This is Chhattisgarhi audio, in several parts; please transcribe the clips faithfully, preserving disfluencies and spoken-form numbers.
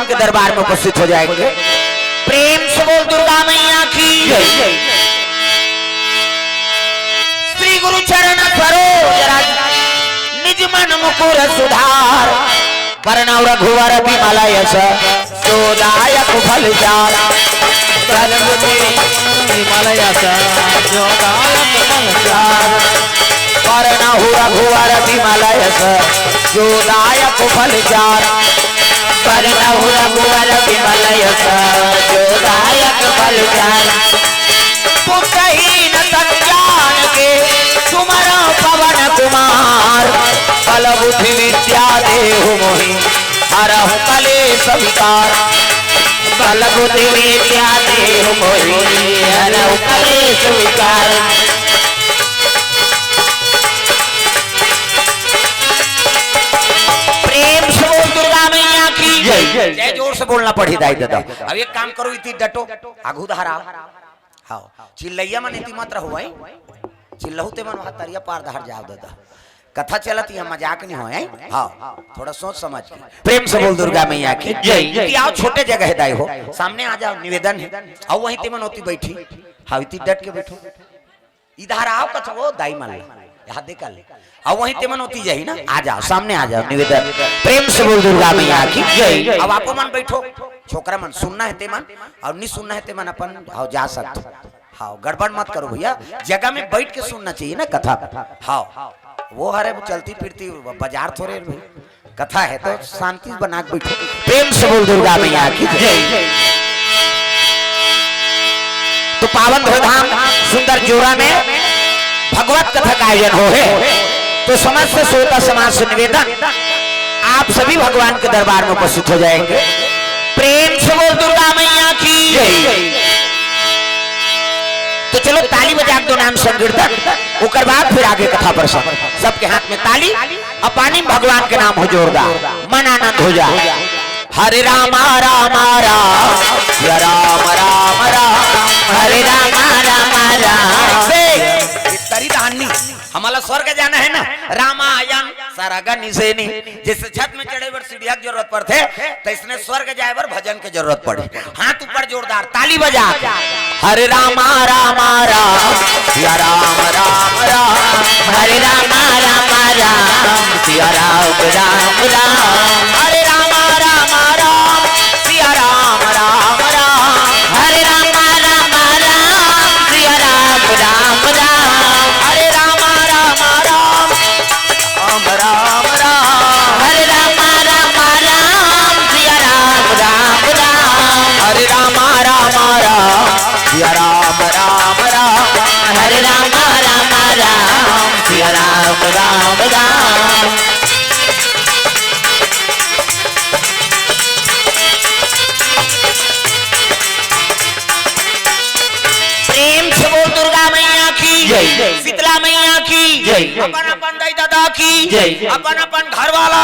के दरबार में उपस्थित हो जाएंगे। प्रेम से बोल दुर्गा मैया की जय। श्री गुरु चरण सरोज रज, निज मन मुकुर सुधार। वरण रघुवर विमल यश, जो दायक फल चार। वरण विमल यश, जो दायक फल चार। वरण रघुवर विमल यश, जो दायक फल चार। वरण रघुवर विमल यश, जो दायक फल चार। पुत्रहीन संजान के सुमरौ पवन कुमार। बल बुद्धि विद्या देहु मोहि, हरहु कलेश विकार। बल बुद्धि विद्या देहु मोहि, हरहु कलेश विकार। प्रेम से बोल दुर्गा मैया की जय। जय जोर से बोलना पड़ी दाई दादा। अब एक काम करो, इति डटो, आगू धारा। हाँ, चिल्लैया मन इति मत रहो भाई। चिल्लहू ते मन वहाँ तरिया पार धार जाओ दादा। कथा चलत, यहाँ मजाक नहीं होय। हाँ, थोड़ा सोच समझ के। प्रेम से बोल दुर्गा मैया की जय। इति आओ, छोटे जगह है दाई हो, सामने आ जाओ, निवेदन है। आओ वहीं ते मन होती बैठी। हाँ, इति डट के बैठो। इधर आओ कथो दाई मन ला, यहाँ देखा ले। अब वहीं ते मन होती जाही ना, आ जाओ, सामने आ जाओ, निवेदन। प्रेम से बोल दुर्गा मैया की जय। अब आपो मन बैठो, छोकरा मन सुनना है ते मन, और नहीं सुनना है ते मन अपन, हाँ, जा सकते। हाँ, गड़बड़ मत करो भैया, जगह में बैठ के सुनना चाहिए ना कथा। हाँ, वो हरे वो चलती फिरती बाजार थोड़े भाई, कथा है तो शांति बना के बैठो। प्रेम से बोल दुर्गा मैया की जय। तो पावन धाम सुंदर जोरा में भगवत कथा का आयोजन हो है, तो समस्त श्रोता समाज से निवेदन, आप सभी भगवान के दरबार में उपस्थित हो जाएंगे। प्रेम से बोल दुर्गा मैया की जय। तो चलो ताली बजा के दो नाम संकीर्तन, ओकर बाद फिर आगे कथा प्रसंग। सबके हाथ में ताली, अब पानी में भगवान के नाम हो जोरदार, मन आनंद हो जाए। हरे रामा रामा राम, या राम राम राम, हरे रामा रामा राम। से, इस तरी दान नहीं, हमला स्वर्ग जाना है ना, रामायण सरग निसेनी, जैसे छत में चढ़े बर सीढ़िया के जरूरत पड़थे, तो इसने स्वर्ग जाए बर भजन के जरूरत पड़ी। हाथ ऊपर जोरदार, ताली बजा। हरे रामा रामा राम, या राम राम राम। हरे रामा रामा राम, सिया राम राम राम। हरे रामा रामा राम, सिया राम राम राम। हरे रामा रामा राम, सिया राम राम राम। हरे रामा रामा राम, राम राम राम। हरे रामा रामा राम, सिया राम राम राम। हरे रामा रामा राम, सिया राम राम राम। हरे रामा रामा राम, सिया राम राम राम। प्रेम से बोल दुर्गा मैया की जय। शीतला मैया की जय। अपन अपन दाई ददा की जय। अपन अपन घर वाला,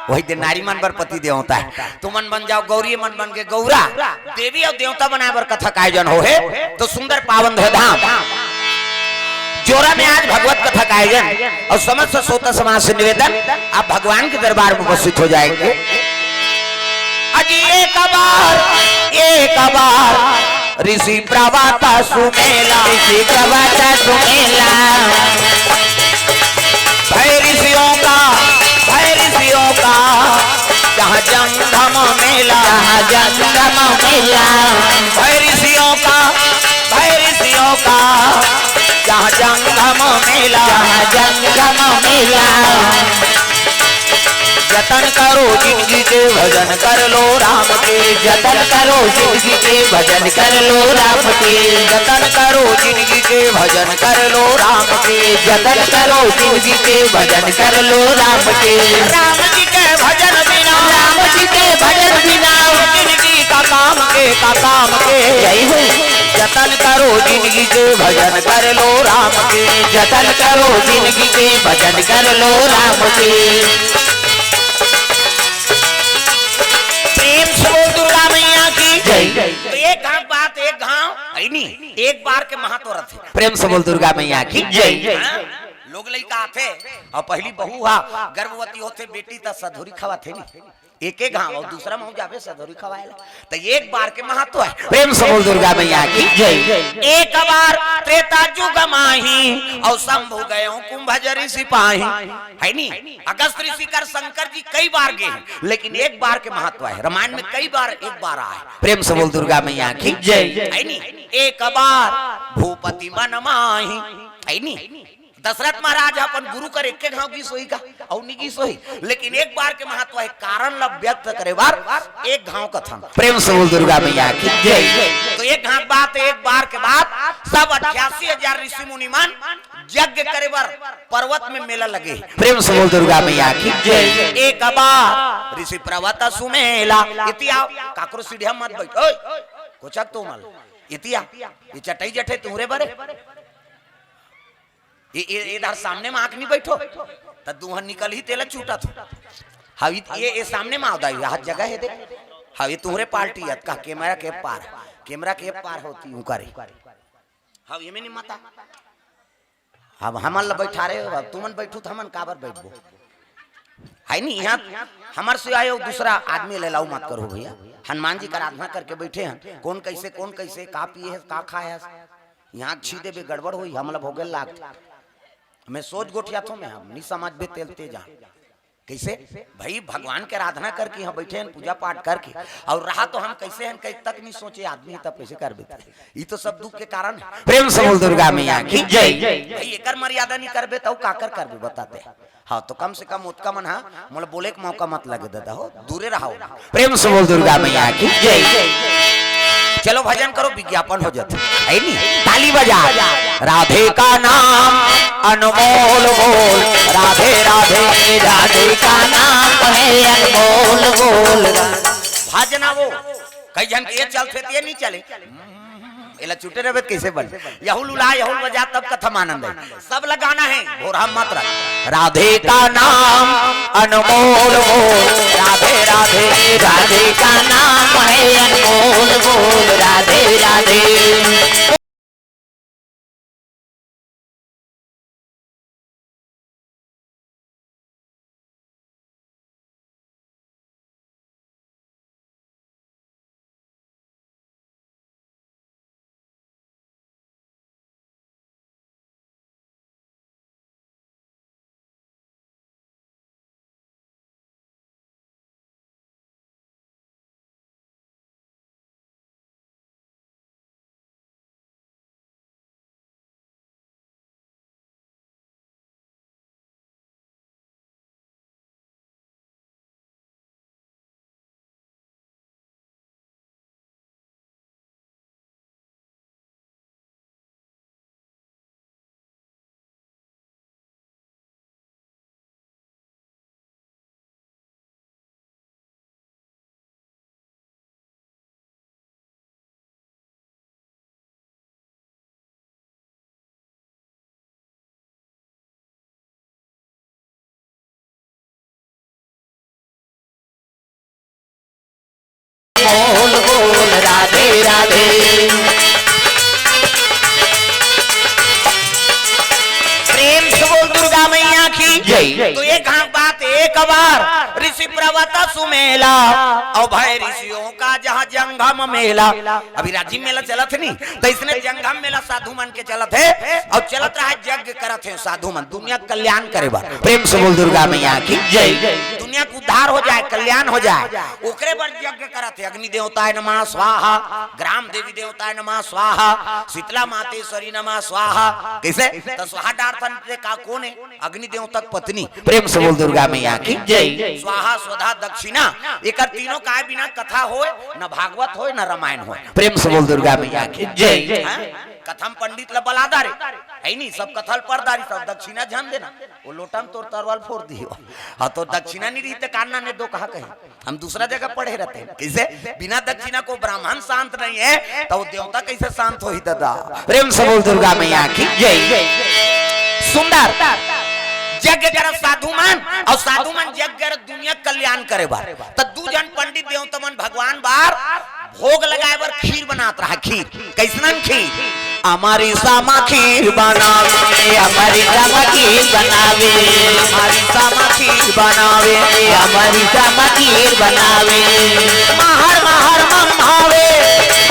वही दिन नारी मन बर पति देवता है। तुमन बन जाओ गौरी, मन बन के गौरा, देवी और देवता बनाए बर कथा का आयोजन हो है। तो सुंदर पावन धाम जोरा में आज भगवत कथा का आयोजन और समस्त श्रोता समाज से निवेदन, आप भगवान के दरबार में उपस्थित हो जाएंगे। अजी एक बार, एक बार ऋषि प्रवक्ता सुमेला। ऋषि प्रवक्ता सुमेला। भय ऋषियों का, भय ऋषियों का, जहाँ जंगम मेला। जहाँ जंगम मेला। भय ऋषियों का, भय ऋषियों का, जहाँ जंगम मेला। जहाँ जंगम मेला। जतन करो जिनगी के, भजन कर लो राम के। जतन करो जिनगी के, भजन कर लो राम के। जतन करो जिनगी के, भजन कर लो राम के। जतन करो जिनगी के, भजन कर लो राम के। राम जी के भजन बिना, राम जी के भजन बिना, जिनगी का काम के, का काम के। जय हो। जतन करो जिनगी के, भजन कर लो राम के। जतन करो जिनगी के, भजन कर लो राम के। प्रेम से बोल दुर्गा मैया की जय। तो एक घाव बात, एक घाव है नी, एक बार के महत्व रथे। प्रेम से बोल दुर्गा मैया की जय। हाँ? लोग लइका आथे और पहली बहू हा गर्भवती होथे, बेटी त सधुरी खवाथे नी। एक एक घाव अउ दूसरा महू जाबे सधौरी खवाए ला। त एक बार के महत्व हे। प्रेम से बोल दुर्गा मैया की जय। एक बार त्रेता जुग माही अउ शंभु गयो कुंभज ऋषि पाही। हे नी? अगस्त ऋषि कर शंकर जी कई बार गे हे, लेकिन एक बार के महत्व हे। रामायण में कई बार एक बार आए। प्रेम से बोल दुर्गा मैया की जय। हे नी? एक बार भूपति मन माही। हे नी? दशरथ महाराज अपन गुरु कर एक घाव गीस होही का? अउ नी गीस होही, लेकिन एक बार के महत्व हे, कारण ला व्यक्त करे बर एक घाव कथन। प्रेम से बोल दुर्गा मैया की जय। त एक घाव बात, एक बार के बात, सब अट्ठासी हजार ऋषि मुनि मन यज्ञ करे बर पर्वत में मेला लगे। प्रेम से बोल दुर्गा मैया की जय। एक बार ऋषि पर्वत सुमेला। इति आओ, काकरो सीढ़िया मत बैठ, ओए, कोचक तो मल। इति आ, ये चटई जठे तुहरे बरे। ये, ये, ये इधर सामने में आके नी बैठो, त दूहर निकलही तेला चूटत हो। हाँ, ये, ये, ये सामने में आवदा, ये हाथ जगह हे देख। हाँ, ये तुहरे पार्टी हे, कहा कैमरा के पार, कैमरा के पार होती हूँ करे। हाँ, ये में नी मता। अब हमन ला बैठा रहे हो, अब तुमन बैठू त हमन काबर बैठबो? हे नी, इहाँ हमर से आयो दूसरा आदमी ले लाऊ मत करो भैया। हनुमान जी का आराधना करके बैठे हन, कौन कैसे, कौन कैसे, का पिए हे, का खाए हे, इहाँ छीदे बे गड़बड़ होही, हमला भोगे लागथे। मैं सोच गोठियाथों मैं, हम नी समझबे तेल तेजा। कैसे? भाई, भगवान के आराधना करके इहाँ बैठे हन, पूजा पाठ करके, अउ रहा तो हम कैसे हन, कहीं तक नी सोचे आदमी, तब कैसे करबे? ई तो सब दुख के कारण हे। प्रेम से बोल दुर्गा मैया की जय। भाई, एकर मर्यादा नी करबे, त अउ काकर करबे, बताते? हाँ, त कम से कम ओतका मन हा मोला बोले के मौका मत लगे दादा हो, दूरे रहो। प्रेम से बोल दुर्गा मैया की जय। चलो भजन करो, विज्ञापन हो जाथे, हे नी? ताली बजा। राधे का नाम अनमोल बोल, राधे राधे। राधे का नाम है अनमोल बोल। भजना वो, कई झन के ये चलथे त ये नी चले। एला चुटे रहबे त कैसे बन? यहुल उला, यहुल बजा, तब कथा म आनंद हे। सब ला गाना हे, भोरहा मत रख। राधे का नाम अनमोल बोल, राधे राधे। राधे का नाम है अनमोल बोल, राधे राधे। बोल बोल राधे राधे। प्रेम से बोल दुर्गा मैया की जय। त एक घाव बात, एक बार ऋषि पर्वत सुमेला, अउ भय ऋषियों का जहाँ जंगम मेला। अभी राजिम मेला चलत हे नी, त इसने जंगम मेला साधु मन के चलत हे, अउ चलत रहा यज्ञ करत हे साधु मन, दुनिया के कल्याण करे बर। प्रेम से बोल दुर्गा मैया की जय। दुनिया के उद्धार हो जाए, कल्याण हो जाए, ओकरे बर यज्ञ करत हे। अग्नि देवताय नमः स्वाहा, ग्राम देवी देवताय नमः स्वाहा, शीतला मातेश्वरी नमः स्वाहा। कैसे? त स्वाहा डारथन ते का कोन हे? अग्नि देवता के पत्नी। प्रेम से बोल दुर्गा मैया की जय। स्वाहा, स्वधा, दक्षिणा, एकर तीनों काय बिना कथा होय, न भागवत होय, न रामायण होय। प्रेम से बोल दुर्गा मैया की जय। हाँ? कथा म पंडित ला बला डारे, हे नी, सब कथा ल पढ़ डारी, सब दक्षिणा झन देना, वो लोटा म तोर तरवाल फोर दिही। हाँ, त दक्षिणा नी रही त कान्ना ने दो कहा कही। हम दूसरा जगह पढ़े रहते हैं। कैसे? बिना दक्षिणा को ब्राह्मण शांत नहीं है, त वो देवता कैसे शांत होही दादा? प्रेम से बोल दुर्गा मैया की जय। सुंदर। यज्ञ करत साधु मन, अउ साधु मन यज्ञ करत दुनिया के कल्याण करे बर। त दू झन पंडित देवता मन भगवान बर भोग लगाए बर खीर बनात रहा, खीर। कैसनन खीर? अमरिसा म खीर बनावे, अमरिसा म खीर बनावे, अमरिसा म खीर बनावे, अमरिसा म खीर बनावे। महर महर मन भावे,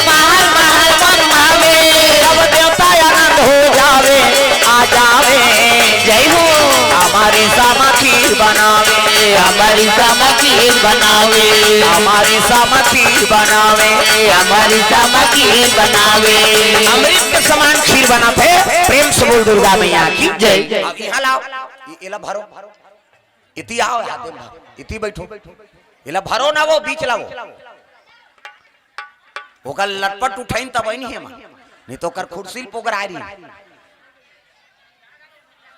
महर महर मन भावे। सब देवता आनंद हो जावे, आ जावे। जय हो। अमरिसा म खीर बनावे, अमरिसा म खीर बनावे, अमरिसा म खीर बनावे, अमरिसा म खीर बनावे। अमृत के समान खीर बनाथे। प्रेम से बोल दुर्गा मैया की जय। अब इहाँ लाव, ए-, एला भरो। इति आओ, हाथे म भरो। इति बैठो। एला भरो ना, वो बीच ला वो। ओकर लटपट उठाइन तब नहीं हे मा। नहीं तो ओकर खुरसी ल पोगराय रही।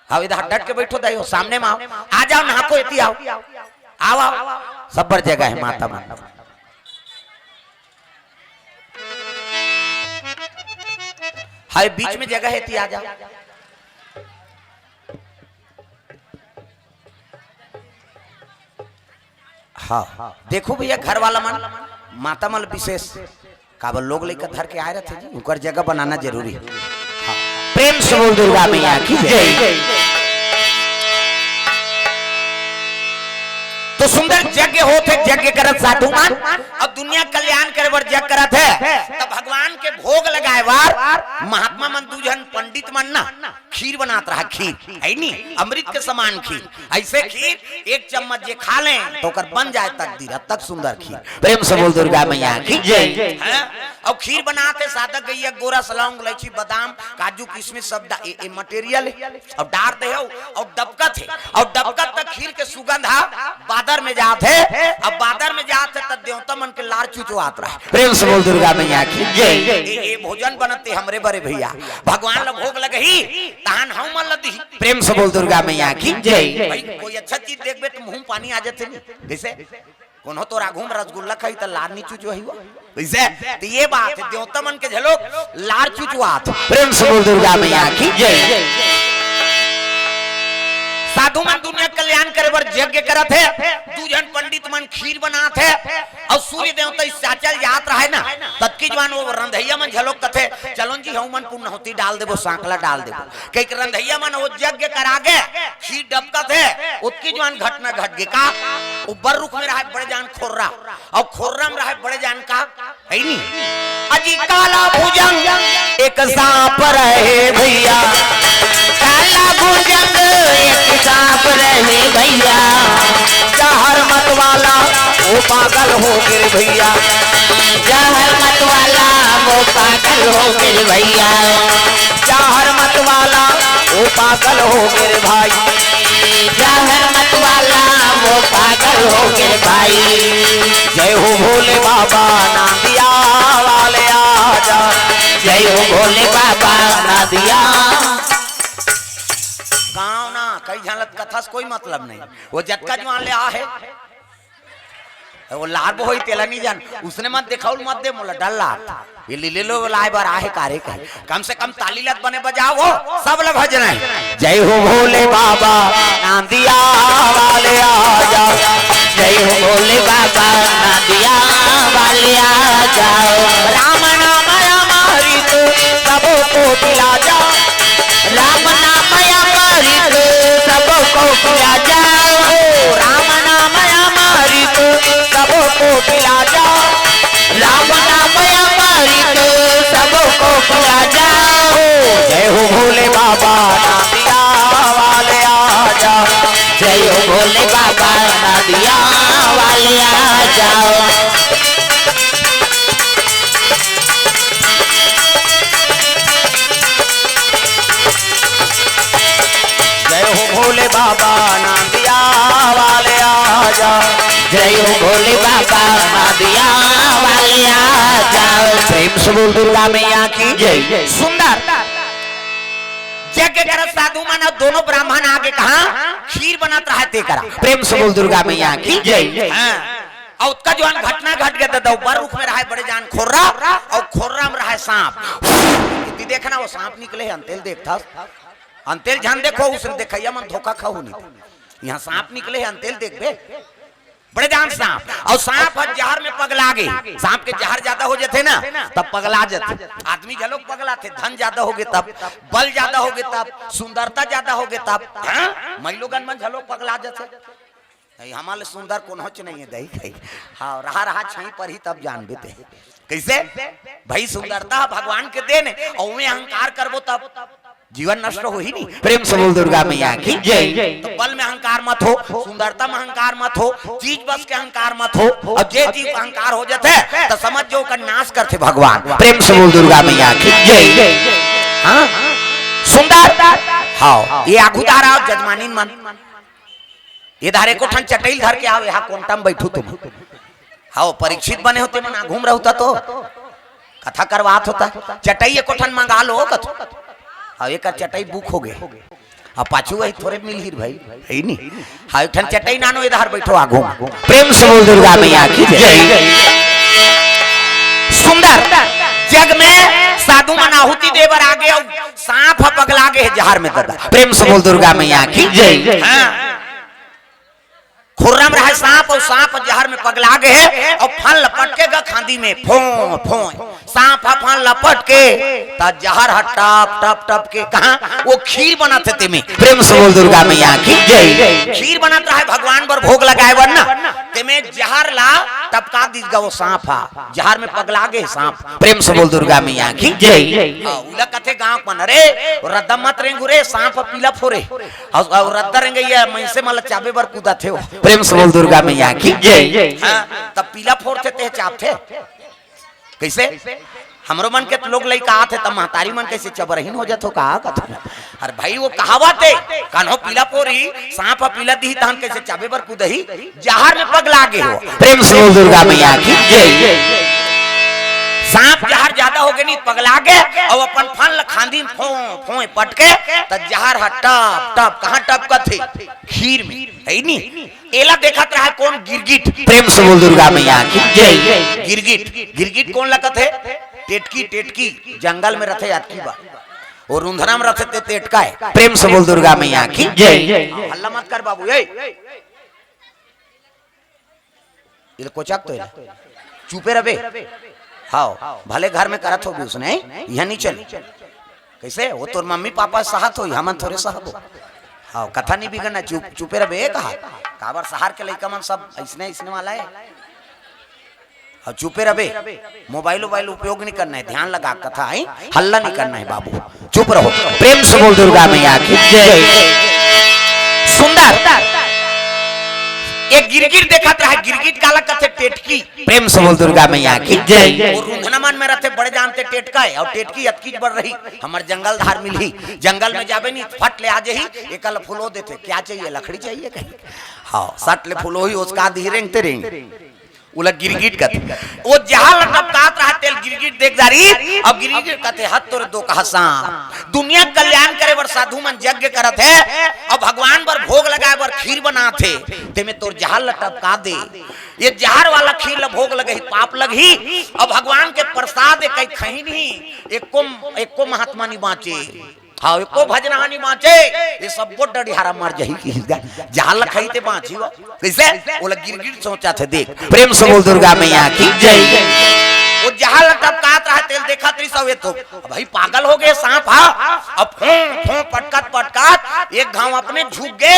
हाँ, इधर डट के बैठो दाई हो, सामने में आओ। आ जाओ, नहा को एती आओ। आओ, आओ। सब बर जगह हे माता मन। हाय, बीच में जगह हे, एती आ जाओ। हाँ, देखो भैया, घर वाला मन, माता मन विशेष काबर लोग लइका धर के आए रथे जी, उनकर जगह बनाना जरूरी हे। हाँ, प्रेम से बोल दुर्गा मैया की जय। तो सुंदर यज्ञ होत हे, यज्ञ करत साधु मन, अब दुनिया कल्याण करे बर यज्ञ करत हे, त भगवान के भोग लगाए बर महात्मा मन, दू झन पंडित मन ना खीर बनात रहा, खीर, हे नी, अमृत के समान खीर। ऐसे खीर एक चम्मच जे खा ले, त ओकर बन जाए तकदीर, अतक सुंदर खीर। प्रेम से बोल दुर्गा मैया की जय। हैं? अउ खीर बनात हे, सादा गइया, गोरस, लौंग, इलायची, बादाम, काजू, किशमिश सब डा-, ए, ए material हे। अउ डार दे हो, अउ डबकत हे, अउ डबकत त खीर के सुगंध हा बादर में जात हे। अब बादर में जात हे, त देवता मन के लार चुचवात रहा। प्रेम से बोल दुर्गा मैया की जय। ए, ए भोजन बनत हे हमरे बरे भैया, भगवान ल भोग लगही, तहन हमन ल दिही। प्रेम से बोल दुर्गा मैया की जय। भाई, कोई अच्छा चीज देखबे त मुंह में पानी आ जाथे नी। जैसे कोनो तोर आघू में रसगुल्ला खाही त लार नी चुचवाही हो। वैसे त ये बात हे, देवता मन के झलोक लार चुचवात। प्रेम से बोल दुर्गा मैया की जय। साधु मन दुनिया कल्याण करे बर यज्ञ करत हे, दू झन पंडित मन खीर बनात हे, अउ सूर्य देवता इस साचल जात रहे ना, ततकी जुवान वो रंधैया मन झलोक कथे, "चलो जी, हमन पुन्नौती डाल देबो, सांकला डाल देबो।" कहिके रंधैया मन वो यज्ञ करा गे, खीर डबकत हे, ओतकी जुवान घटना घट गे का, वो बर रुख में रहे बड़े जान खोर्रा, अउ खोर्रा में रहे बड़े जान का, हे नी? अजी काला भुजंग एक सांप रहे भैया, काला भुजंग एक सांप रहे भैया, जहर मत वाला वो पागल हो गे भैया, जहर मत वाला वो पागल हो गे भैया, जहर मत वाला वो पागल हो गे भाई, जहर मत वाला वो पागल हो गे भाई। जय हो भोले बाबा नांदिया वाले आजा, जय हो भोले बाबा नांदिया। गाँव ना कई झन ल कथा से कोई मतलब नहीं, वो जतका जुवान ले आ हे। वो लार बोहोई तेला नी जान, उसने मत देखाउल मत दे मोला डर लात। ये लीले लो लाए बर आहे कारे कहे। कम से कम ताली लत बने बजाओ, सब ल भजना हे। जय हो भोले बाबा नांदिया वाले आजा, जय हो भोले बाबा नांदिया वाले आजा। राम नाम अमृत सबको पिला जा, राम नाम अमृत सबको पिला जा, राम नाम अमृत सबको पिला जा, राम नाम अमृत सबको पिला जा। जय हो भोले बाबा नांदिया वाले आजा, जय हो भोले बाबा नांदिया वाले आजा। जय हो भोले बाबा नांदिया वाले आजा, जय हो भोले बाबा नांदिया वाले आजा। प्रेम से बोल दुर्गा मैया की जय। सुंदर। यज्ञ करत साधु मन दोनों ब्राह्मण आगे कहा खीर बनत रहा ते करा। प्रेम से बोल दुर्गा मैया की जय। हाँ। अउ ओतका जुवान घटना घट गे ददा, ऊपर रुख में रहे बड़े जान खोर्रा, अउ खोर्रा में रहे सांप। इति देखना वो सांप निकले हे, अंतेल देखथस, अंतेल झन देखो, उसने देखइया मन धोखा खाहू नी। इहाँ सांप निकले हे, अंतेल देखबे। बड़े जान सांप, अउ सांप ह जहर में पगला गे। सांप के जहर जादा हो जथे ना, तब पगला जथे। आदमी घलोक पगलाथे, धन जादा होगे तब, बल जादा होगे तब, सुंदरता जादा होगे तब। हाँ, मइलोगन मन घलोक पगला जथे। नहीं, हमर ले सुंदर कोनोच नइ हे, दई कही। हाँ, रहा रहा छाई परही तब जानबे ते। कइसे? भाई, सुंदरता भगवान के देन हे, अउ ओमे अहंकार करबो तब जीवन नष्ट होही नी। प्रेम से बोल दुर्गा मैया की जय। तो बल में अहंकार मत हो, सुंदरता में अहंकार मत हो, चीज बस के अहंकार मत हो। अउ जे चीज अहंकार हो जाथे, त समझ जो ओकर नाश करथे भगवान। प्रेम से बोल दुर्गा मैया की जय। हाँ, सुंदर, हाँ, ये आगू धारा जजमानिन मन, ये धारे एको ठन चटई ल धर के आव, यहाँ कोंटा म बइठू तुम। हव, परीक्षित बने हो तेमन, आघू म रहू त तो कथा करवात होता। चटई एको ठन मंगा लो कथो। हव, एकर चटई book होगे। अब पाछू वही थोरे मिलही भाई, हे नी? हव, एक ठन चटई नानो, ये धार बइठो आघू म। प्रेम से बोल दुर्गा मैया की जय। सुंदर, जग में साधु मन आहुति दे बर आगे अउ सांप ह पगला गे हे जहर में ददा। प्रेम से बोल दुर्गा मैया की जय। हाँ। खुर्रम रहय सांप, अउ सांप जहर में पगला गे हे, अउ फन ल पटके गा खांदी में, फोंय, फोंय। सांप ह फन ल पटके, त जहर ह टप, टप, टप के, कहाँ? वो खीर बनत हे तेमे। प्रेम से बोल दुर्गा मैया की जय। खीर बनत रहय भगवान बर भोग लगाय बर ना, तेमे जहर ला टपका दिस गा वो सांप ह, जहर में पगला गे सांप। प्रेम से बोल दुर्गा मैया की जय। हाँ, उला कथे गाँव मन, "अरे, रद्दा मत रेंगू रे, सांप ह पीला फोरे।" अउ, अउ रद्दा रेंगइया मइनसे मन ल चाबे बर कूदत हे वो। प्रेम से बोल दुर्गा मैया की जय। हाँ, तब पीला फोरथे ते चाबथे। कइसे? हमरो मन के लोग लइका आथे, तब महतारी मन कइसे चबरहीन हो जाथो का कथो? अरे भाई, वो कहावत हे, कान्हो पीला फोरही, सांप ह पीला दिही, तहन कइसे चाबे बर कूदही? जहर में पगला गे हो। प्रेम से बोल दुर्गा मैया की जय। सांप जहर जादा होगे नी, पगला गे, अउ अपन फन ल खांदी म फोंय, फोंय पटके, त जहर ह टप, टप, कहाँ टपकत हे? खीर में, हे नी? एला देखत रहय कोन? गिरगिट। प्रेम से बोल दुर्गा मैया की जय। गिरगिट, गिरगिट कोन ल कथे? टेटकी, टेटकी, जंगल में रथे अतकी बार। वो रुंधना में रथे ते टेटका हे। प्रेम से बोल दुर्गा मैया की जय। हल्ला मत कर बाबू, ए। इले कोचक तो इले। चुपे रबे। हव, भले घर में करत होबे उसने, इहाँ नी चले। कइसे? वो तोर मम्मी पापा सहत होही, हमन थोरे सहबो। हव, कथा नी बिगड़ना, चुप, चुपे रबे, कहा। काबर सहर के लइका मन सब अइसने, अइसने वाला हे। अउ चुपे रबे, mobile वोबाइल उपयोग नी करना हे, ध्यान लगा कथा, आई हल्ला नी करना हे बाबू, चुप रहो। प्रेम से बोल दुर्गा मैया की जय। सुंदर, एक गिरगिट देखत रहय, गिरगिट काला कथे? टेटकी। प्रेम से बोल दुर्गा मैया की जय। वो रुंधना मन में रथे, बड़े जानते टेटका हे, अउ टेटकी अतकीच बड़ रही, हमर जंगल धार मिलही, जंगल में जाबे नी, फट ले आ जही, एकल फुलो देथे, क्या चाहिए, लकड़ी चाहिए कही। हाँ, सट ले फुलो ही उसका दी रेंगते रेंग। उला गिरगिट कथे। वो जहर ल टपकात रहय तेल गिरगिट देख डारिस, अब गिरगिट कथे, "हत तोर दो कहा सांप, दुनिया के कल्याण करे बर साधु मन यज्ञ करत हे, अब भगवान बर भोग लगाय बर खीर बनात हे, तेमे तोर जहर ल टपका दे। ये जहर वाला खीर ल भोग लगही, पाप लगही, अब भगवान के प्रसाद हे, कहीं खही नहीं, एको, एको महात्मा नहीं बाँचे।" हाँ, एको भजनहा नी बाँचे, ये सब्बो डडिहारा मर जही कि जहर ल खाही ते बाँची वो। कइसे? ओला गिरगिट सोचथे, देख। प्रेम से बोल दुर्गा मैया की जय। वो जहर ल टपकात रहय तेल देखत रहिस, अउ ये तो भाई पागल होगे सांप हा। अब फों, फों पटकत, पटकत एक घांव अपने झुक गे,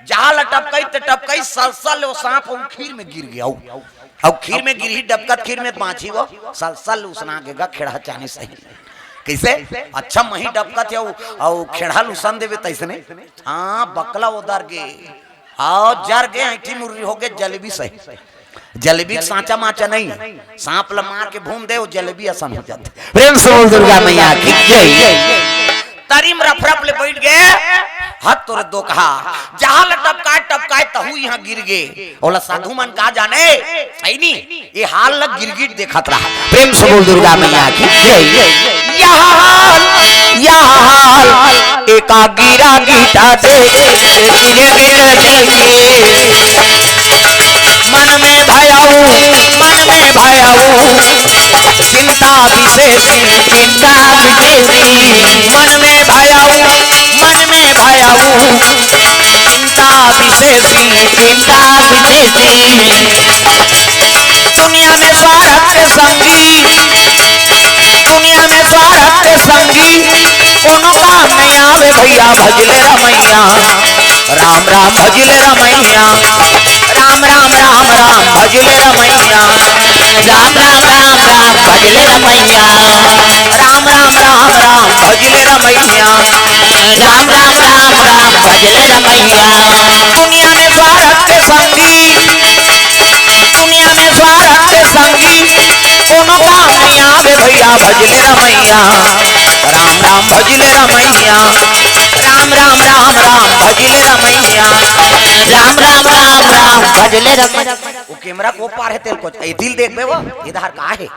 जहर ल टपकई ते टपकई, सलसल वो सांप वो खीर में गिर गे। अउ खीर में गिरही, डबकत खीर में बाँची वो, सलसल उसना गे गा खेड़हा चानी सही। कइसे? अच्छा मही डबकत हे, अउ खेड़हा ल उसन देबे तइसने। हाँ, बकला ओदर गे। हाँ, जर गे, ऐंठी मुर्री होगे, जलेबी सही। जलेबी के सांचा माचा नहीं, सांप ल मार के भून दे, वो जलेबी असन हो जाथे। प्रेम से बोल दुर्गा मैया की जय। तरी म रफ रफ ले बइठ गे, हत तोर दो कहा, जहर ल टपकाय टपकाय तहू इहाँ गिर गे। ओला साधु मन का जाने, हे नी? ये हाल ल गिरगिट देखत रहय। प्रेम से बोल दुर्गा मैया की जय। यह हाल, यह हाल एका गिरा गीता दे, गिरे गिरे जइए। मन में भयऊ, मन में भयऊ, चिंता विशेष, चिंता विशेष। मन में भयऊ, मन में भयऊ, चिंता विशेषी, चिंता विशेषी। दुनिया में स्वार्थ के संगी, दुनिया में स्वार्थ के संगी, कोनो काम नहीं आवे भैया, भजले रमैया। राम राम भजले रमैया, राम राम राम राम भजले रमैया। राम राम राम राम भजले रमैया, राम राम राम राम भजले रमैया। राम राम राम राम भजले रमैया। दुनिया में स्वार्थ के संगी, दुनिया में स्वार्थ के संगी, कोनो काम नहीं आवे भैया, भजले रमैया। राम राम भजले रमैया, राम राम राम राम भजले रमैया। राम राम राम राम भजले रमैया। वो कैमरा को पार है तेरे को, ए दिल देख बे, वो इधर का है?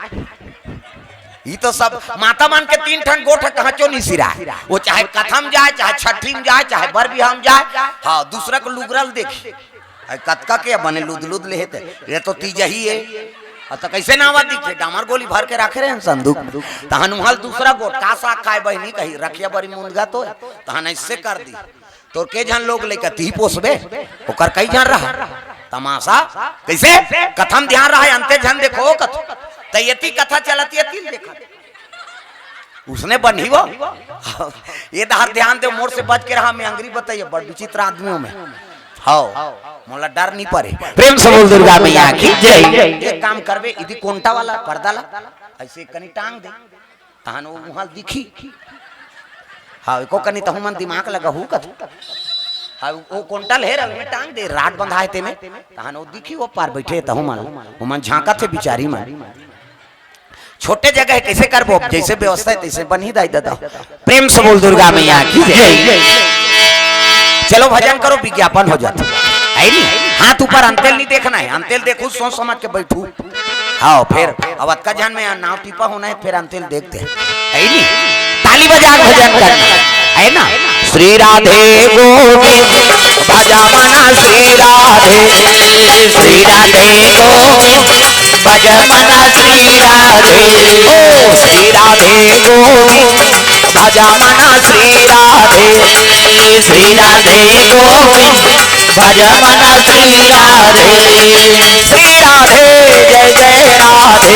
ई तो सब माता मन के तीन ठन गोठ कहाँ चो नहीं सिराय। वो चाहे कथा म जाय, चाहे छठी म जाय, चाहे बर बिहाव म जाय, हाँ, दूसरा को लुगरा ल देखी। अरे कतका के बने लुद लुद ले हे ते, ये तो तीजही है। अ त कैसे नावा दिखे? डामर गोली भर के राखे रहे हैं संदूक। तहन उहाँ ल दूसरा गोठ, का साग खाय बहिनी कही, रखिया बरी मुंदगा तो, तहन ऐसे कर दी। तोर के झन लोग लइका तिही पोसबे, ओकर कई झन रहा। तमाशा कैसे? कथा म ध्यान रहा, अंते झन देखो कथा। त यति कथा चलत यति ल देखत। उसने बनी वो। ये दार ध्यान दे, मोर से बच के रहा, मैं अंगरी बताइए, बड़ विचित्र आदमियों में। हाव, मोला डर नहीं परे। प्रेम से बोल दुर्गा मैया की जय। एक काम करबे, इदी कोंटा वाला पर्दा ला ऐसे कनी टांग दे, तहन वो उहाँ दिखी। हाँ, एको कनी तहु मन दिमाग लगाहू कथू। हाँ, वो कोंटा ल हे रहे, में टांग दे, राड बंधा है तेमे। तहन वो दिखी, वो पार बैठे तहु मन, वो मन झांकत हे बिचारी मन। छोटे जगह है, कैसे करबो? जैसे व्यवस्था है, तैसे बनी दाई दादा। प्रेम से बोल दुर्गा मैया की जय। चलो भजन करो, विज्ञापन हो जात है नी? हाथ ऊपर, अंतेल नहीं देखना है, अंतेल देखू, सोच समझ के बैठू। हाँ, फिर अब अतका झन में नाव टिपा होना है, फिर अंतेल देखते हैं, है नी? ताली बजा के भजन करना है ना? श्री राधे गोविंद भजा मना श्री राधे, श्री राधे गोविंद भजा मना श्री राधे। ओ श्री राधे गोविंद भजा मना श्री राधे, श्री राधे गोविंद भजा मना श्री राधे। श्री राधे जय जय राधे,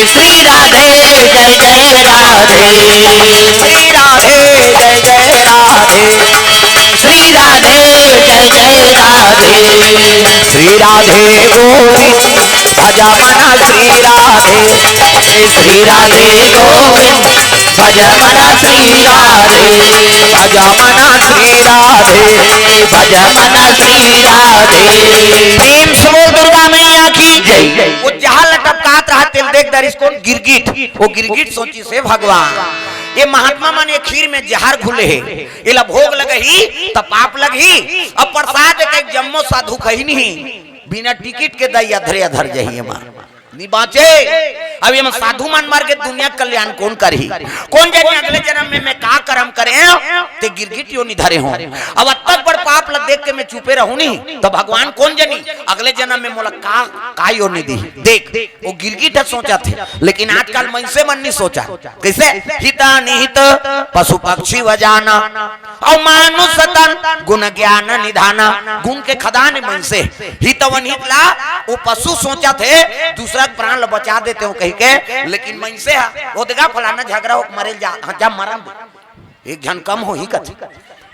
श्री राधे जय जय राधे, श्री राधे जय जय राधे, श्री राधे जय जय राधे। श्री राधे गोविंद भजा मना श्री राधे, श्री राधे गोविंद भजा मना श्री राधे, भजा मना श्री राधे, भजा मना श्री राधे। प्रेम से बोल दुर्गा मैया की जय। वो जहाँ लटपटात रहा, तेल देख दरिस कोन? गिरगिट। वो गिरगिट सोचिस हे भगवान, ये महात्मा मन ये खीर में जहर घुले हे, एला भोग लगही त पाप लगही। अब प्रसाद के जम्मो साधु खही नहीं, बिना टिकट के दई अधरे अधर जही एमा। नी बाँचे। अब ये साधु मन मर गे, दुनिया के कल्याण कोन करही? कोन जनी अगले जन्म में मैं का करम करे हँव, ते गिरगिट योनि धरे हँव। अब अतक बड़ पाप ल देख के मैं चुपे रहूँ नी, त भगवान कोन जनी अगले जन्म में मोला का, का योनि दिही? देख, वो गिरगिट ह सोचत हे, लेकिन आजकल मनसे मन नी सोचय। कइसे? हित अनहित पशु पक्षी व जाना, अउ मानुष तन गुण ज्ञान निधाना। गुण के खदान ए मनसे। हित अउ अनहित ला वो पशु सोचत हे, दूसरा के प्राण ल बचा देते हो कहिके, लेकिन मनसे ह, "ओ देखा फलाना झगरा हो के मरे ल जा, हाँ, जा मरन दे। एक झन कम होही," कथे।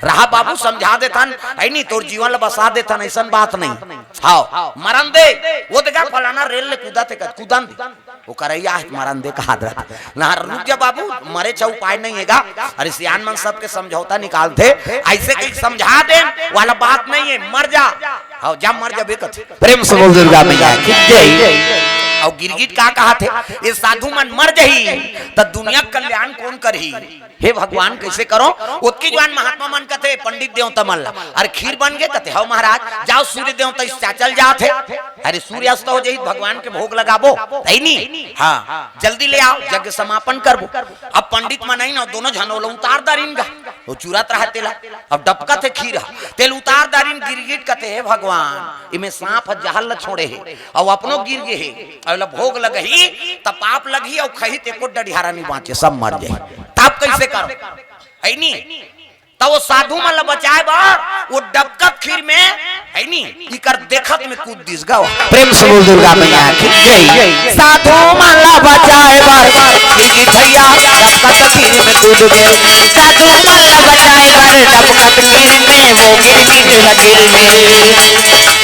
"रहा बाबू, समझा देथन, है नी, तोर जीवन ल बसा देथन, अइसन बात नहीं। हाँ, मरन दे, ओ देखा फलाना रेल ले कूदत हे," कथे, "कूदन दे।" ओकर अइया हे, मरन दे कहात रहिथे। ना, रुक जा बाबू, मरे चा उपाय नहीं हे गा। अरे सियान मन सबके समझौता निकालथे, अइसे कहीं समझा दे वाला बात नहीं हे, मर जा। हाँ, जा मर जाबे कथे। प्रेम से बोल दुर्गा मैया की जय। अउ गिरगिट का कहाथे, ये साधु मन मर जही, त दुनिया के कल्याण कोन करही? हे भगवान, कइसे करों? ओतकी जुवार महात्मा मन कथे, पंडित देवता मन ला, "अरे खीर बन गे?" कथे, "हव महाराज।" "जाव सूर्य देवता इस चाचल जात हे, अरे सूर्य अस्त हो जही, भगवान के भोग लगाबो, है नी? हाँ, जल्दी ले आव, यज्ञ समापन करबो।" अब पंडित मन आइन, दोनों झन ओला उतार डारिन गा, वो चुरत रहा तेला, अब डबकत हे खीर ह, तेला उतार डारिन। गिरगिट कथे, "हे भगवान, इमे सांप ह जहर ल छोड़े हे, अउ अपनो गिर गे हे, अउ एला भोग लगही, त पाप लगही, अउ खही ते एको डढ़ियारा नी बाँचे, सब मर जाही। तब कइसे करों?" है नी? त वो साधु मन ला बचाए बर वो डबकत खीर में, है नी, इकर देखत में कूद दिस गा। प्रेम से बोल दुर्गा मैया की जय। साधु मन ला बचाए बर गिरगिट भैया डबकत खीर में कूद गे। साधु मन ला बचाए बर डबकत खीर में वो गिरगिट लगे।